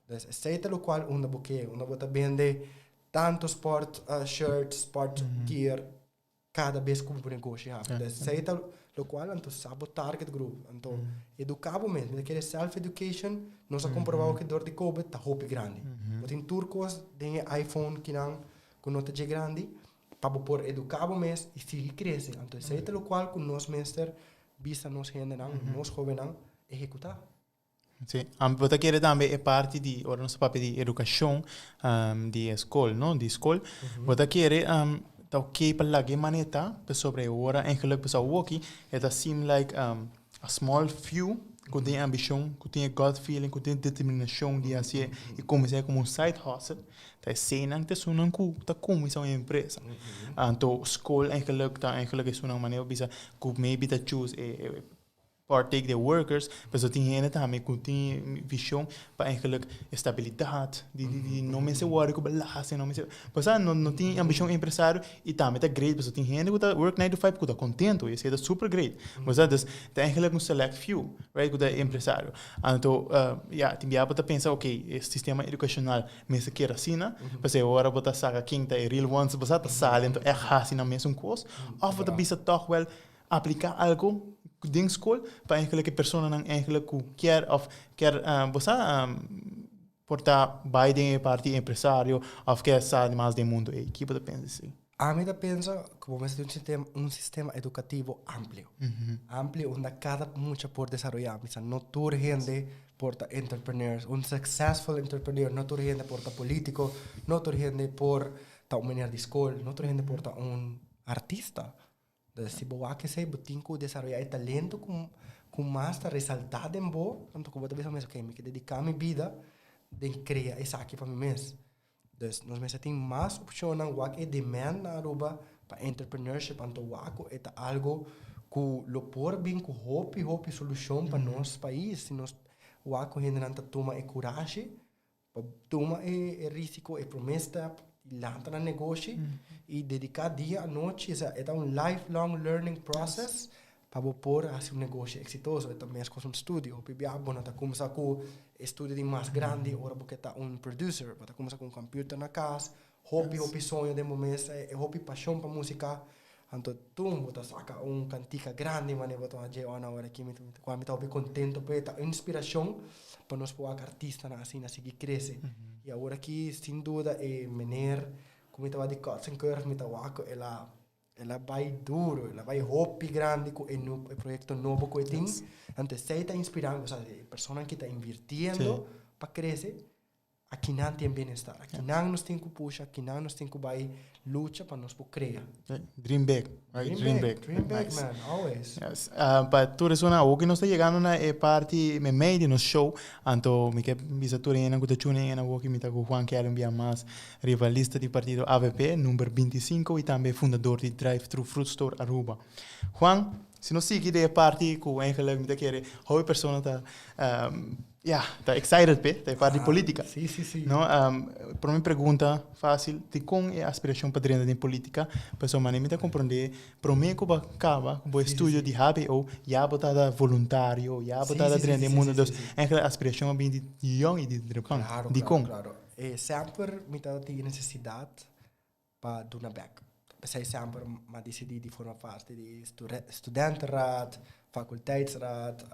Dus esei ta locual unda bo ke, unda bo ta bende tanto sport shirts, sport gear, cada bes cu bo negoshi habri. Dus esei ta locual anto sa bo target group. Anto educa bo mes. Mi ta kere self education, nos a comproba cu dor di covid ta hopi grandi. Bo tin tur cos den e iPhone kinan cu no ta dje grandi pa bo por educa bo mes y sigui crece. Anto esei ta locual cu nos mester bisa nos hendenan, nos hobennan ehecuta. Sí, bo ta kere tambe e parti di, ora nos ta papia di edukashon di e skol, no, di skol, bo ta kere ta oké pa laga e manera ta, pasobra e ora eigenlijk pasobra awoki e ta seem like a small few ku tin e ambishon, ku tin e gut feeling, ku tin e determinashon di hasié i kuminsá komo un side hustle, ta eseinan ta esunnan ku ta kuminsá un empresa. Anto skol eigenlijk ta eigenlijk esunnan manera bo bisa ku maybe ta choose e Partake de workers, pasobra tin hende tambe ku tin vision pa eigenlijk estabilidat, di di di no mester wòrdu ku belasting, no mester, pasobra no no tin ambishon empresario i tambe ta great pasobra tin hende ku ta work nine to five ku ta kontento i esei ta super great, bo sa, dus ta eigenlijk un select few, right, ku ta empresario. Anto ya, tin bia bo ta pensa ok e sistema edukashonal mester keda asina, pasobra e ora bo ta saka ken ta e real ones, bo sa, ta sali anto ègt hasi nan mesun kos, òf bo ta bisa tòg wèl Apliká algo den skol pa eigenlijk e personanan eigenlijk ku kier òf kier bo sa por ta bai den e parti empresario òf kier sa mas den mundu ei. Ki bo ta pensa si? Ami ta pensa ku bo mester tin un sistema edukativo amplio. Amplio unda kada mucha por desaroyá. Mi sa no tur hende por ta entrepreneurs, un successful entrepreneur, no tur hende por ta polítiko, no tur hende por ta un meneer di skol, no tur hende por ta un artista. Entonces, si bo wak esei, bo tin ku desaroyá e talento ku ku mas ta resaltá den bo, anto ku bo ta bisa bo mes, ok, mi ke dediká mi bida den krea esaki pa mi mes. Dus, nos mester tin mas opshonnan, wak e demand na Aruba pa entrepreneurship, anto wak ku e ta algo ku lo por bin ku hopi, hopi solushon pa nos pais, si nos wak ku hendenan ta tuma e kurashi Pa tuma e risiko, e promé step, i lanta nan negoshi i dediká dia anochi. Osea, e ta un lifelong learning process pa bo por hasi un negoshi eksitoso. E ta meskos un studio. Hopi bia bo no ta kumsa ku e studio di mas grandi ora bo ke ta un producer. Bo ta kumsa ku un computer na kas, hopi hopi soño den bo mes, e hopi pashon pa musika. Anto tur bo ta saka un kantika grandi manera bo ta wak dje ora ora aki mi ta mi ta hopi kontento p'e ta un inspirashon pa nos por wak artistanan asina sigui krese i awor aki sin duda e meneer ku mi ta wak di Cuts and Curves mi ta wak ku el a el a bai duro el a bai hopi grandi ku e e proyekto nobo ku e tin anto esei ta inspirando osea e personanan ki ta invirtiendo pa krese. Akinan tin bienestar. Akinan nos tin ku pusha, akinan nos tin ku bai lucha pa nos por krea. Dream big, right? Dream big, dream big, man, always. Yes. Pa tur esunnan, awor ku nos ta yegando na e parti meimei di nos show, anto mi ke bisa tur hendenan ku ta tune in awor ku mi ta ku Juan Kelly un bia mas riba lista di partido avp, number 25 i tambe fundador di Drive Thru Fruit Store Aruba. Juan, si nos sigui den e parti ku eigenlijk mi ta kere hopi persona ta Ya, ta excited p'e, ta e parti politica. Sí, sí, sí. No, prome pregunta fácil, dikon e aspiracion pa drenta den politica? Pasobra manera mi ta comprende, prome cu bo a caba cu bo estudio di hbo, ya bo tabata voluntario, ya bo tabata drenta den mundo, dus eigenlijk e aspiracion a bini di yong y di drepan. Claro, Dikon? claro, claro. Semper mi tabata tin e necesidad pa duna bek. P'esei semper m'a disidí di forma parti di studentenraad, faculteitsraad,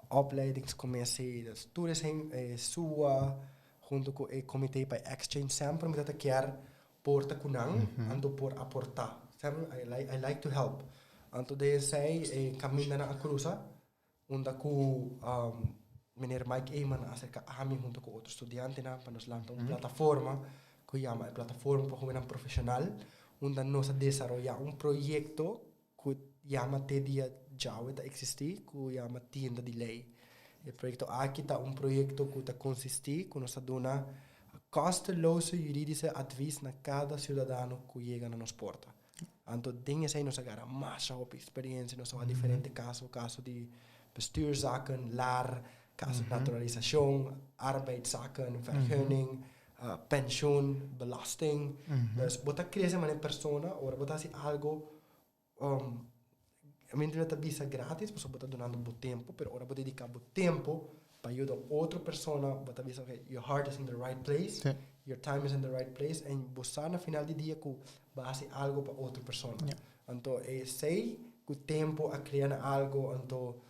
opleidingscommissie, dus tur esei SUA hunto ku e comité pa e exchange semper mi ta ta kier por ta ku nan anto por aportá. Semper I like I like to help. Anto den esei e kamindanan a krusa unda ku meneer Mike Eman a aserka ami hunto ku otro studiantenan pa nos lanta un plataforma. ku yama e Plataforma pa Hóbennan Profeshonal, unda nos a desaroyá un proyekto ku yama te dia djawe ta eksistí, ku yama Tienda di Lei. E proyekto aki ta un proyekto ku ta konsistí ku nos ta duna kosteloso juridische advies na kada siudadano ku yega na nos porta. Anto den esei nos a gara masha hopi eksperensia, nos a wak diferente kaso, kaso di bestuurszaken, lar, kaso di naturalisashon, arbeidszaken, vergunning, pensioen, belasting. Dus bo ta krese manera persona ora bo ta hasi algo Mientras bo ta bisa gratis pasobra bo ta dunando bo tempo, pero ora bo dedica bo tempo pa yuda otro persona, bo ta bisa okay, your heart is in the right place, your time is in the right place, en bo sa na final di dia cu bo a haci algo pa otro persona. Anto esey cu tempo a crea na algo, anto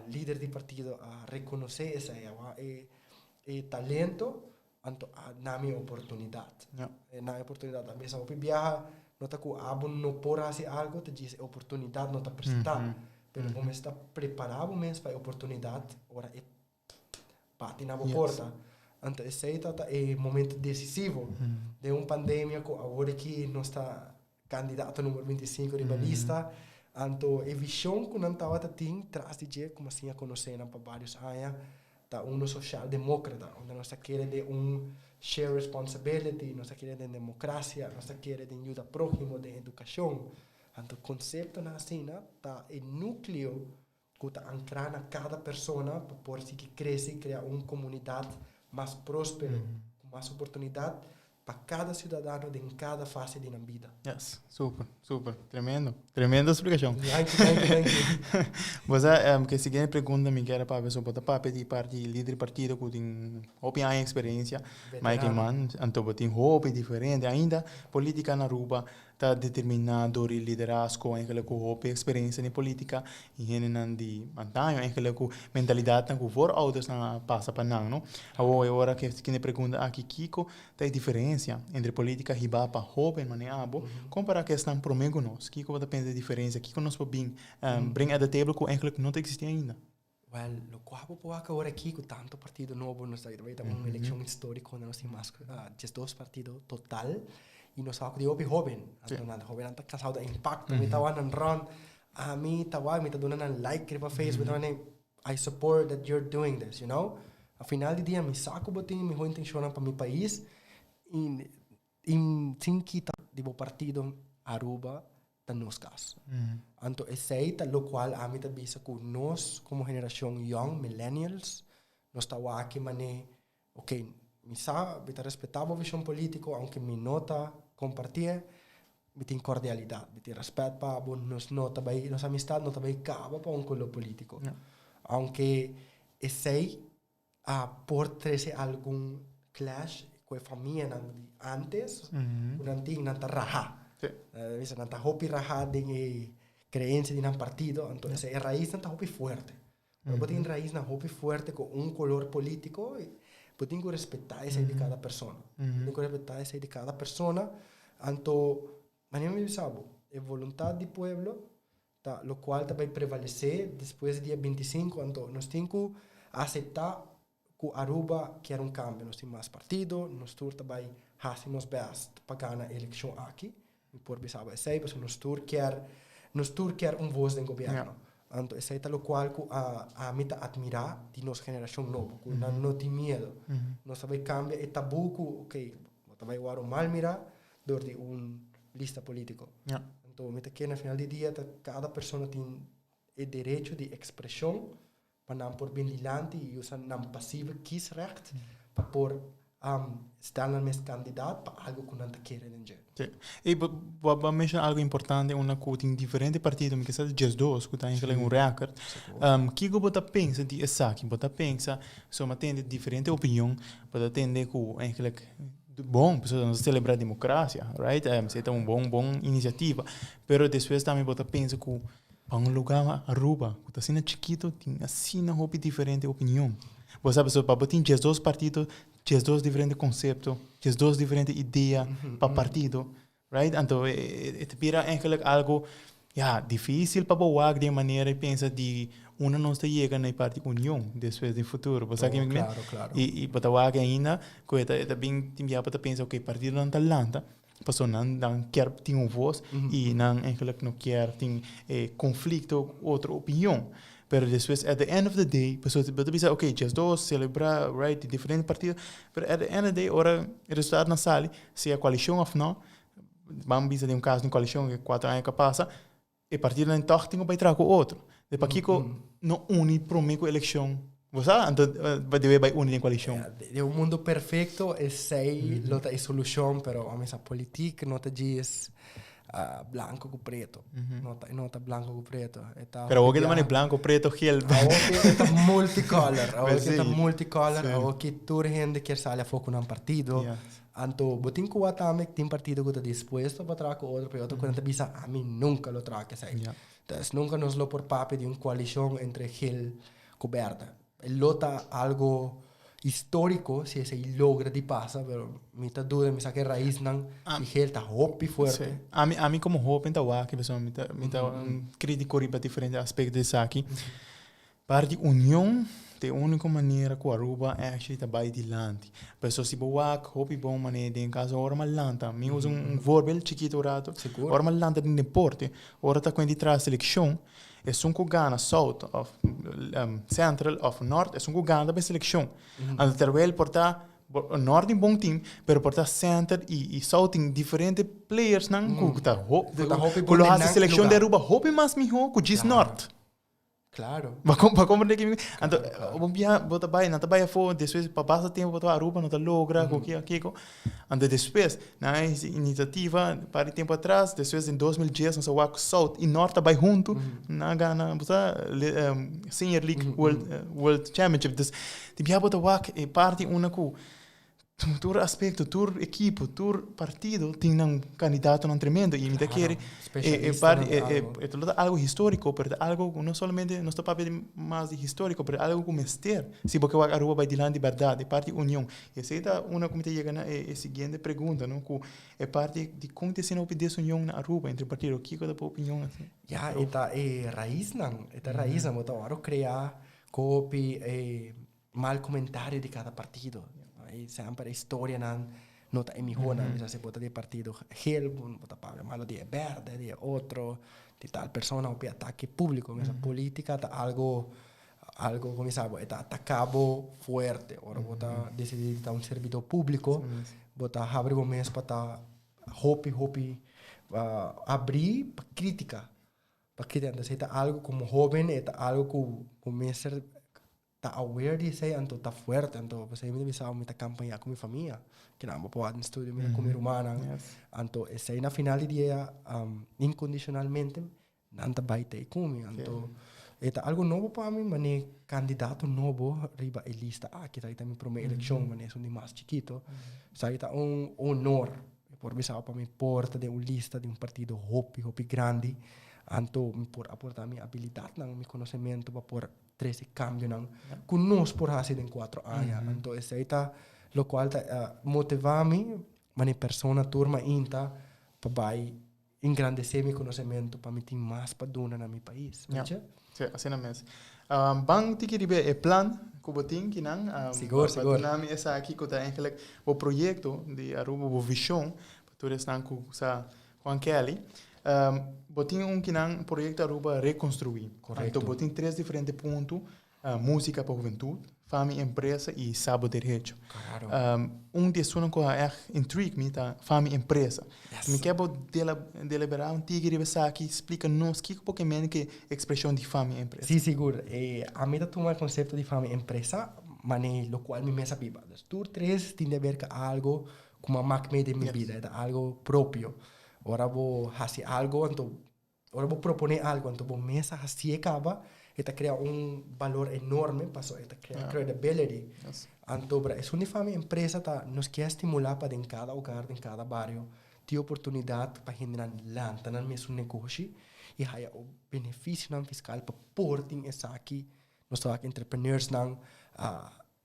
lider di partido a reconoce esey, a wak e talento Anto a na mi oportunidat. E na mi oportunidat. A mesa hopi biaha no ta ku abo no por hasi algo, ta djis e oportunidat no ta presentá. Pero bo mes ta prepará bo mes pa e oportunidat ora e bati na bo porta. Anto esei ta ta e momento desisivo. Den un pandemia ku awor aki nos ta kandidato numero 25 riba lista. Anto e vishon ku nan tabata tin tras di dje, ku mi a siña konosé nan pa vários aña, ta uno socialdemócrata, unda nos ta kere den un share responsibility, nos ta kere den democracia, nos ta kere den yuda próhimo, den edukashon. Anto konseptonan asina ta e núkleo ku ta ankrá na kada persona pa por sigui krese i krea un komunidat mas próspero, ku mas oportunidat pa kada siudadano den kada fase di nan bida. Yes, super, super, tremendo, tremendo splikashon. Danki, danki, danki. Bo sa, ke siguiente pregunta mi kier a papia, so bo ta papia di parti lider di partido ku tin hopi aña eksperensia, Mike Eman, anto bo tin hopi diferente ainda politika na Aruba ta determiná dor di liderazgo enkele ku hopi eksperensia den politika i hendenan di antaño enkele ku mentalidatnan ku voorouders-nan a pasa pa nan, no? Awor e ora ke kende pregunta aki kiko ta e diferensia entre politika hibá pa hóben manera abo kompará ku esnan promé ku nos? Kiko bo ta pensa e diferensia? Kiko nos por bin bring at the table ku enkele no ta eksistí ainda? Wèl, lokual bo por wak awor aki ku tantu partido nobo nos ta ta un elekshon históriko unda nos tin mas ku diesdos partido total i nos ta wak ku tin hopi hóben. Anto nan hóbennan ta kasau ta impakto. Mi ta wak nan rònt, ami ta wak mi ta duna nan like riba Facebook, mi ta wak I support that you're doing this, you know. A final di dia mi sa ku bo tin e mihó intenshonnan pa mi pais i i sin kita di bo partido Aruba ta nos kas. Anto esei ta lokual ami ta bisa ku nos komo generashon yòn, millennials, nos ta wak manera, ok, mi sa, mi ta respetá bo vishon polítiko, aunke mi no ta kompartié, mi tin kordialidat, mi tin rèspèt pa bo, nos no ta bai, nos amistat no ta bai kaba pa un koló polítiko. Aunke esei a por trese algun clash ku e famianan di antes, ku nan tin, nan ta raha. Bisa nan ta hopi raha den e creencia di nan partido, anto esei e raisnan ta hopi fuerte. Ora bo tin raisnan hopi fuerte ku un color politico, bo tin ku respeta esei di kada persona. Bo tin ku respeta esei di kada persona, anto manera mi bisa bo, e voluntad di pueblo Ta locual ta bay prevalece despues di dia 25, anto nos tin cu acepta cu Aruba kier un cambio, nos tin mas partido, nos tur ta bay haci nos best pa gana e eleccion aki, mi por bisa bo esey pasobra nos tur kier, nos tur kier un voz den gobierno, anto esey ta locual cu ami ta admira di nos generacion nobo, cu nan no tin miedo, nos ta bay cambia e tabu cu ok, bo ta bay worde mal mira dor di un lista politico. Anto mi ta kere na final di dia ta cada persona tin e derecho di expresion pa nan por bin dilanti y usa nan passieve kiesrecht pa por stel nan mes kandidaat pa algo ku nan ta kere den dje. Sí. Y bo bo a menciona algo importante unda ku tin diferente partido, mi kisa 12 ku ta eigenlijk un record. Kiko bo ta pensa di esaki? Bo ta pensa, so mi a tende diferente opinion, bo ta tende ku eigenlijk Bon, pasobra nos ta celebra democracia, right? Esei ta un bon, bon iniciativa. Pero despues tambe bo ta pensa cu pa un lugar Aruba, cu ta asina chikito, tin asina hopi diferente opinion. Bo sa, pasobra pa bo tin 12 partido, 12 diferente concepto, 12 diferente idea pa partido, right? Anto e ta bira eigenlijk algo, ya, dificil pa bo wak den manera di pensa di, Unda nos ta yega na e parti union despues den futuro? Bo sa Oh, ki mi men? claro, claro. I bo ta wak ainda ku e ta bin tin bia bo ta pensa, ok, partidonan ta lanta pasobra nan kier tin un voz i nan eigenlijk no kier tin e konflikto ku otro opinion. Pero despues at the end of the day, pasobra bo ta bisa, ok, 12, selebrá, right, di diferente partido, pero at the end of the day ora e resultadonan sali, sea koalishon òf no, ban bisa den un kaso di un koalishon ku 4 aña ku a pasa, e partidonan tòg tin ku bai traha ku otro. De pakiko no uni promé ku elekshon? Bo sa? Anto debe bai uni den koalishon. Den un mundo perfecto esei lo ta e solucion, pero ome sa politik no ta djis blanco cu preto. No ta blanco cu preto. E ta Pero awor ke ta mane blanco, preto, geel. Awor ke ta multicolor. Awor ke ta multicolor. Awor ke tur hende kier sali afó cu nan partido. Anto bo tin cu wak tambe tin partido cu ta dispuesto pa traha cu otro, pero otro cu nan ta bisa ami nunca lo traha cu esei. Entonces nunca nos lo por papia di un coalicion entre geel cu berde. E lo ta algo historico si esei logra di pasa, pero mi ta duda, mi sa cu e raiznan di geel ta hopi fuerte. Si. Ami como hoben ta wak, pasobra mi ta un critico riba diferente aspecto di esaki. Parti union ta e unico manera cu Aruba actually ta bay dilanti. Pasobra si bo wak hopi bon manera den caso ora mi a lanta, mi usa un voorbeeld chikito un rato, ora mi a lanta den deporte, ora ta cuenta di traha seleccion, esun cu gana South of Central of North, esun cu gana ta bay seleccion. Anto terwijl por ta North tin bon team, pero por ta Center y South tin diferente players nan cu ta cu lo haci seleccion di Aruba hopi mas miho cu djis North. Bo comprende ki mi? Anto bo bia bo ta bai, nan ta bai afó, despues pa basta tempo bo ta bai Aruba no ta logra ku ki kiko. Anto despues nan a hasi inisiativa un par di tempo atras, despues den 2010 nos a wak South i North ta bai huntu, nan a gana bo sa Senior League World Championship. Dus di bia bo ta wak e parti unda ku tur aspecto, tur ekipo, tur partido tin nan kandidatonan tremendo i mi ta kere e parti e ta lo ta algo historico, pero ta algo ku no solamente nos ta papia di mas di historico, pero algo ku mester si bo ke wak Aruba bai dilanti berdad, e parti union. I esei ta una ku mi ta yega na e siguiente pregunta, no, ku e parti di kon ta asina hopi desunion na Aruba entre partido, kiko ta bo opinion asi? Ya, e ta e raisnan, e ta raisnan, bo ta wòrdu krea ku hopi e mal comentario di cada partido. Y semper e historianan no ta e mihonan. Bisa si bo ta di partido geel, bo ta papia malo di e berde, di e otro, di tal persona, hopi atake publico. Misa politica ta algo, como bisa bo, e ta ataca bo fuerte. Ora bo ta decidi di ta un servidor publico, bo ta habri bo mes pa ta hopi, hopi abri pa critica. Pa critica. Entonces e ta algo como hoben, e ta algo cu mester ta aware di esei, anto ta fuerte. Anto p'esei mi ta bisa mi ta campaña cu mi famia, kinan bo por wak den studio mi ta cu mi rumannan. Anto esei na final di dia incondicionalmente nan ta bai tei cu mi. Anto e ta algo nobo pa mi, mane candidato nobo riba e lista aki, esaki ta mi prome eleccion, mane esun di mas chikito. Esaki ta un honor por bisa pa mi por ta den un lista di un partido hopi hopi grandi, anto mi por aporta mi abilidadnan, mi conocemento pa por trece cambionan cu nos por haci den 4 aña. Anto esey ta locual ta motiva mi, mane persona tur mainta pa bay engrandece mi conocemento pa mi tin mas pa duna na mi pais. Ja. Si, asina mes. Ban tiki riba e plan cu bo tin kinan. Sigur, sigur. Pa duna mi esaki cu ta eigenlijk bo proyecto di Aruba, bo vision, pa tur esnan cu sa Juan Kelly. Bo tin un kinan proyecto Aruba Reconstrui. Correcto. Anto bo tin tres diferente punto: musica pa hubentud, fami empresa y sa bo derecho. Un di esunnan cu a echt intrigue mi ta fami empresa. Mi kier bo delibera un tiki riba esaki, splica nos kico bo ke mende ke expresion di fami empresa. Si, sigur. Ami ta tuma e concepto di fami empresa mane locual mi mes a biba. Dus tur tres tin di haber cu algo cu mi a mak mee den mi bida, e ta algo propio. Ora bo haci algo, anto ora bo propone algo, anto bo mes a hacié caba, e ta crea un balor enorme, pasobra e ta crea credibility. Anto, bra, esun di fami empresa ta nos kier stimula pa den cada hogar, den cada bario, tin oportunidad pa hendenan lanta nan mesun negoshi y haya o beneficionan fiscal pa por tin esaki. Nos ta wak entrepreneursnan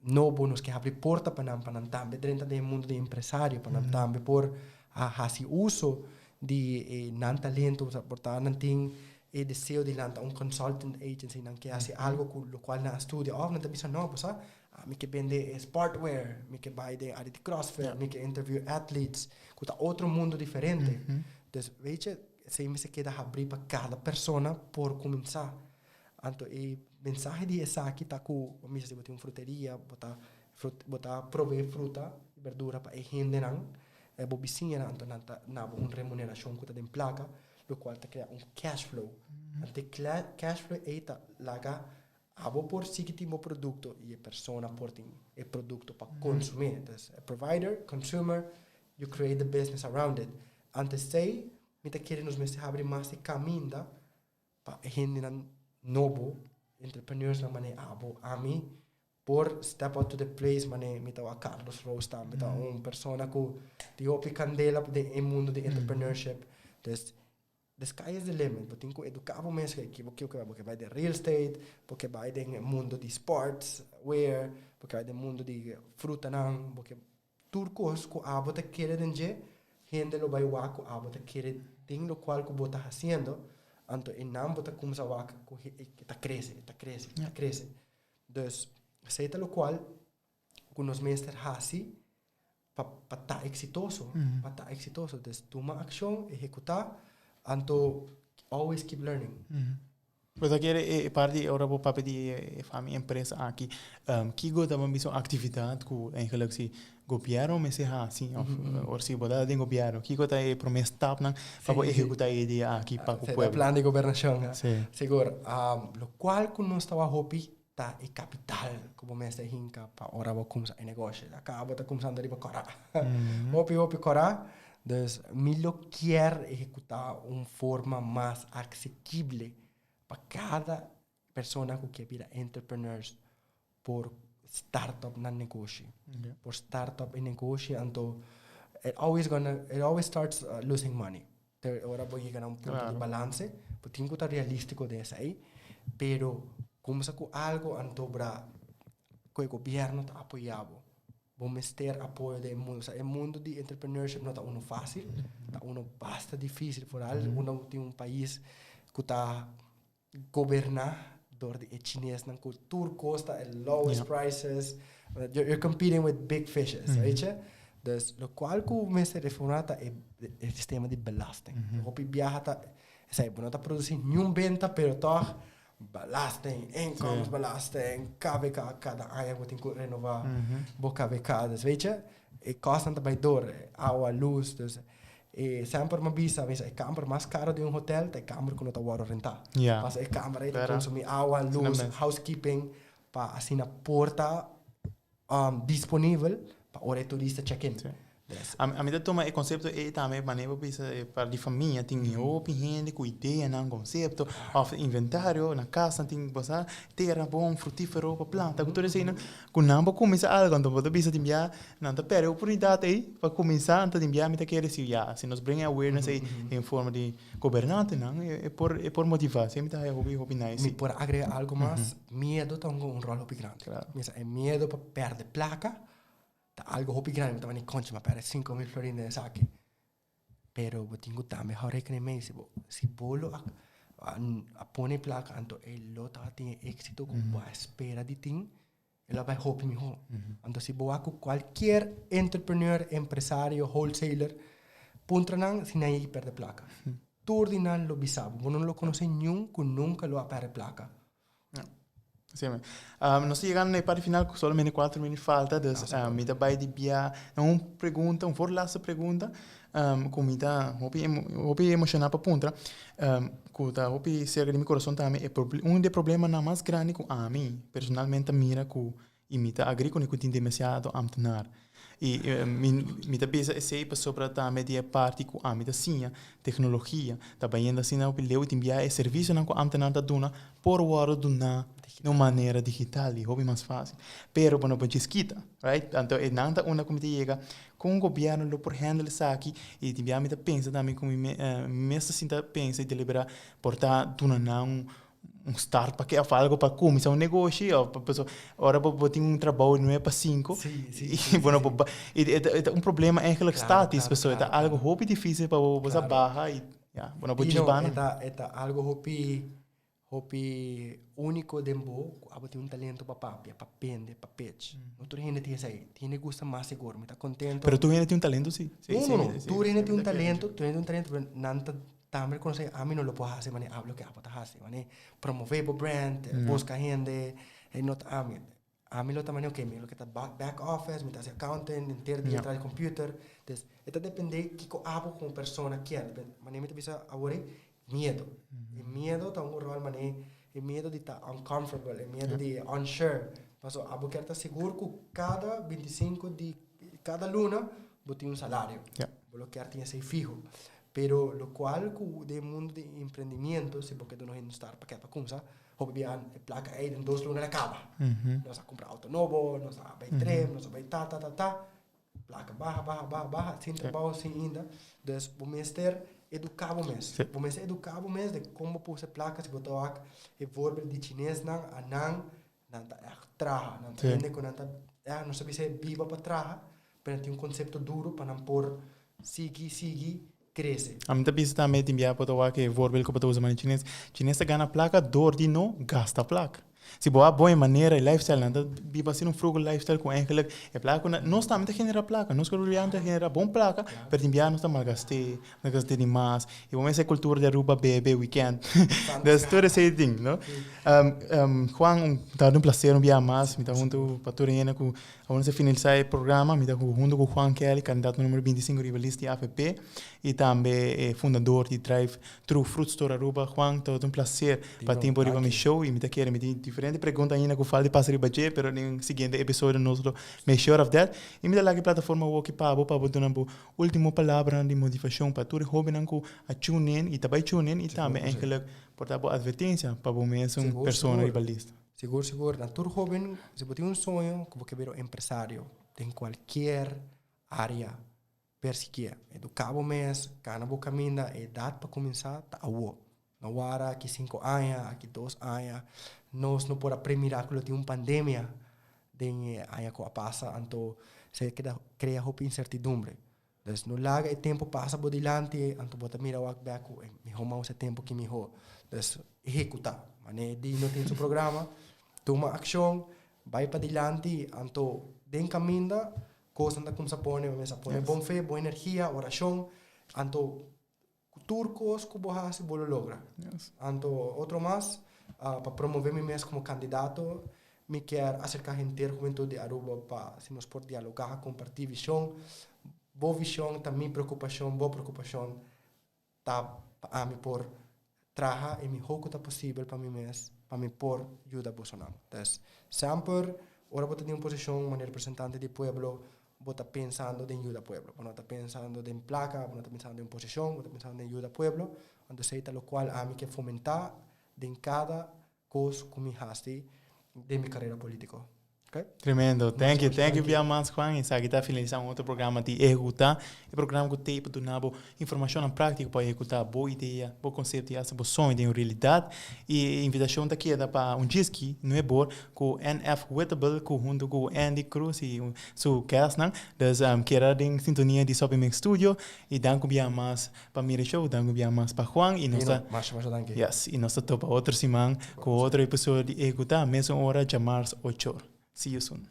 nobo, nos ke habri porta pa nan tambe drenta den e mundo di empresario, pa nan tambe por hasi uso di nan talento, por ta nan tin e deseo di lanta un consultant agency, nan ke hasi algo ku lokual nan a studia òf nan ta bisa no, bo sa, mi ke bende e sportwear, mi ke bai den área di crossfit, mi ke interview athletes, ku ta otro mundo diferente. Dus weet je, esei mester keda habrí pa kada persona por kuminsá. Anto e mensahe di esaki ta ku, bo mester si bo tin un fruteria, bo ta bo ta proveé fruta i berdura pa e hendenan, bo bisiñanan, anto nan ta na bo un remunerashon ku ta den plaka, lokual ta krea un cash flow. Anto e cash flow ei ta laga abo por sigui tin bo produkto i e persona por tin e produkto pa konsumí. Dus e provider, consumer, you create the business around it. Anto esei mi ta kere nos mester habri mas e kaminda pa e hendenan nobo, entrepreneursnan manera abo, ami, por step out to the place manera mi ta wak Carlos Rose tambe ta un persona ku tin hopi kandela den e mundo di entrepreneurship. Dus the sky is the limit. Bo tin ku eduká bo mes ke bo ke bo ke bai den real estate, bo ke bai den e mundo di sports wear, bo ke bai den mundo di frutanan, bo ke Tur kos ku abo ta kere den dje, hende lo bai wak ku abo ta kere den lokual ku bo ta hasiendo, anto einan bo ta kumsa wak ku e ta krese, e ta krese, e ta krese. Dus, esei ta lokual ku nos mester hasi pa pa ta eksitoso, pa ta eksitoso. Dus tuma akshon, ehekutá, anto always keep learning. Bo ta kere e parti ora bo papia di e fami empresa aki, kiko ta bo bisa un actividad cu eigenlijk si gobierno mester haci of ora si bo ta den gobierno, kiko ta e prome stapnan pa bo ehecuta e idea aki pa cu pueblo? Plan di gobernacion, sigur. Locual cu nos tawa hopi ta e capital cu bo mester hinca pa ora bo cumsa e negoshi. Aca bo ta cumsando riba cora. Hopi hopi cora. Dus mi lo kier ehecuta un forma mas asekible pa cada persona cu kier bira entrepreneurs por start up nan negoshi. Por start up e negoshi anto it always gonna it always starts losing money. Te ora bo yega na un punto di balance, bo tin cu ta realistico den esey, pero cumsa cu algo anto bra cu e gobierno ta apoya bo. Bo mester apoyo den e mundo. Osea, e mundo di entrepreneurship no ta uno fácil, ta uno basta difícil. Vooral unda bo tin un pais cu ta goberná door di e chinesnan cu tur cos ta e lowest prices. You're competing with big fishes, weet je. Dus locual cu mester reforma ta e sistema di belasting. Hopi biaha ta, esei, bo no ta produci niun benta, pero toch Belasting, inkomensbelasting, KVK, kada aña bo tin ku renova bo KVK. Dus weet je, e kosnan ta bai door, awa, luz, dus e semper mi a bisa, mi bisa e kamber mas karo di un hotel ta e kamber ku no ta wòrdu rentá. Pasobra e kamber ei ta konsumí awa, luz, housekeeping, pa asina por ta disponibel pa ora e turista check in. Ami ta tuma e konsepto ei tambe manera bo bisa pa di famia tin hopi hende ku ideanan, konsepto òf inventario na kas nan tin bo sa tera bon frutifero pa planta ku tur eseinan ku nan por kuminsá algu anto bo ta bisa tin bia nan ta pèrdè oportunidat ei pa kuminsá anto tin bia mi ta kere si ya si nos bring e awareness ei den forma di gobernantenan e por e por motivá esei mi ta haya hopi hopi nice. Mi por agrega algu mas miedo ta hunga un ròl hopi grandi mi sa e miedo pa pèrdè plaka Ta algo hopi grandi, mi ta wani concha, mi a perde 5000 florin den esaki. Pero bo tin cu tambe hou rekening mee, si bo, si bo lo a, a pone e placa, anto e lo tabatin e exito cu bo a spera di tin, e lo a bay hopi miho. Anto si bo wak cu cualkier entrepreneur, empresario, wholesaler, puntra nan si nan yegi perde placa. Tur di nan lo bisa bo, bo no lo conoce niun cu nunca lo a perde placa. Sí, man. Nos ta yegando na e parti final ku solamente kuater minüt falta, dus mi ta bai di bia na un pregunta, un voorlaatste pregunta, ku mi ta hopi hopi emoshoná pa puntra, ku ta hopi serka di mi kurason tambe. E un di e problemanan mas grandi ku ami personalmente ta mira ku I mi ta agri ku tin demasiado ambtenaar. I mi ta bisa esei pasobra tambe di e parti ku ami ta siña teknologia ta bayendo asina hopi leu i tin bia e servisionan ku ambtenaar ta duna por wòrdu duná na un manera digital i hopi mas fásil. Pero bo no por djis kita, right? Anto e nan ta unda ku mi ta yega kon gobièrnu lo por handle esaki i tin bia mi ta pensa tambe ku mi mes ta sinta pensa i deliberá por ta duna nan un un start pa ke of algo pa kuminsá un negoshi of pa paso ora bo bo tin un trabou di nuebe pa sinku i bo no por i e ta un problema eigenlijk statis pasobra e ta algo hopi difisil pa bo bo sa baha i ya. Ya, bo no por I djis no, bana. e ta, e ta algo hopi, hopi úniko den bo ku abo tin un talento pa papia, pa bende, pa pitch. No tur hende tin esei. Tin hende gusta mas sigur. Mi ta kontento. Pero tur hende tin un talento si. Si, No, si, no, no. si, Tur hende si, tin un mi ta kere talento, tur hende tin un talento, pero nan ta tambe rekonosé, ami no lo por hasi manera abo loke abo ta hasi. Manera promové bo brand, buska hende, e no ta ami. Ami lo ta manera, ok, mi lo ke ta back office, mi ta hasi accountant, henter dia tras di computer. Entonces, e ta depende kiko abo como persona kier. Manera mi ta bisa awor ei, miedo. E miedo ta un rol manera, e miedo di ta uncomfortable, e miedo di unsure. Pasobra abo kier ta sigur ku kada bintisinko di kada luna bo tin un salario. Bo lo kier tin esei fiho. Pero lokual ku den e mundo di emprendimiento, si bo ke duna hende un start pa kier pa kumsa, Hopi bia e plaka ei den dos luna el a kaba. Nos a kumpra outo nobo, nos a bai trip, nos a bai ta, ta, ta, ta. Plaka baha, baha, baha, baha, sin trabou, sin inda. Dus bo mester eduká bo mes. Bo mester eduká bo mes de kon bo por usa e plaka. Si bo ta wak e voorbeeld di chinesnan, anan, nan ta ègt traha. Nan ta hende ku nan ta ègt, nos ta bisa e biba pa traha, pero nan tin un konsepto duru pa nan por sigui, sigui crece. Ami ta bisa tambe tin bia bo ta wak e voorbeeld ku bo ta usa manera chines. Chines ta gana plaka door di no gasta plaka. Si bo wak bon e manera e lifestyle nan ta biba asina un frugal lifestyle ku eigenlijk e plaka ku nan nos tambe ta genera plaka nos Colombiano ta genera bon plaka pero tin bia nos ta malgast'é nos ta gast'é di mas y bo mester e cultura di Aruba bebe weekend dus tur esei tin no. Juan ta un placer un bia mas mi ta hunto pa tur hende ku Awor nos a finalisá e programa, mi ta huntu ku Juan Kelly, kandidato numero bintisinko riba lista di avp i tambe e fundador di Drive Thru Fruit Store Aruba. Juan, tabata un placer pa tin bo riba mi show i mi ta kere mi tin diferente pregunta ainda ku falta di pasa riba dje, pero den siguiente episodio nos lo make sure of that. I mi ta laga e plataforma awoki pa bo pa bo duna bo ultimo palabranan di motivashon pa tur e hobennan ku a tune in i ta bai tune in i tambe eigenlijk por ta bo advertensia pa bo mesun persona riba lista. Sigur sigur na tur hoben si bo tin un soño ku bo ke bira un empresario den kualkier área persikié eduká bo mes gana bo kaminda e edat pa kuminsá ta awo no wara aki sinku aña aki dos aña nos no por a premirá ku lo tin un pandemia den e aña ku a pasa anto esei keda krea hopi insertidumbre Dus no laga e tempo pasa bo dilanti anto bo ta mira wak bek ku e miho m'a usa e tempo ki miho. Dus ehekutá. Manera e Dino tin su programa, tuma akshon, bai padilanti anto den kaminda kosnan ta kumsa pone, bo mester pone bon fe, bon energia, orashon, anto ku tur kos ku bo hasi bo lo logra. Anto otro mas, pa promove mi mes komo kandidato mi kier aserká henter hubentud di Aruba pa si nos por dialogá, kompartí vishon. Bo vishon ta mi preokupashon, bo preokupashon ta pa ami por traha e mihó ku ta posibel pa mi mes pa mi por yuda bosonan. Entonces, semper ora bo ta den un posishon manera representante di pueblo bo ta pensando den yuda pueblo. Bo no ta pensando den plaka, bo no ta pensando den posishon, bo ta pensando den yuda pueblo. Anto esei ta lokual ami ke fomentá den kada kos ku mi hasi den mi karera polítiko. Okay? Tremendo. Thank you. Thank you bia mas Juan. Esaki ta finalisa un otro programa di Ehecuta. E programa cu t'ey pa duna bo informacionnan practico pa ehecuta bo idea, bo concepto y hasta bo soño den un realidad. Y e invitacion ta keda pa un djiski nuebor cu NF Wittebel cu hunto cu Andy Cruz y su guestnan. Dus keda den sintonia di Soppy Mix Studio y danki un bia mas pa mira e show, danki un bia mas pa Juan y nos ta Masha masha danki. Yes, y nos ta topa otro siman cu otro episodio di Ehecuta, mesun ora djamars ocho or. See you soon.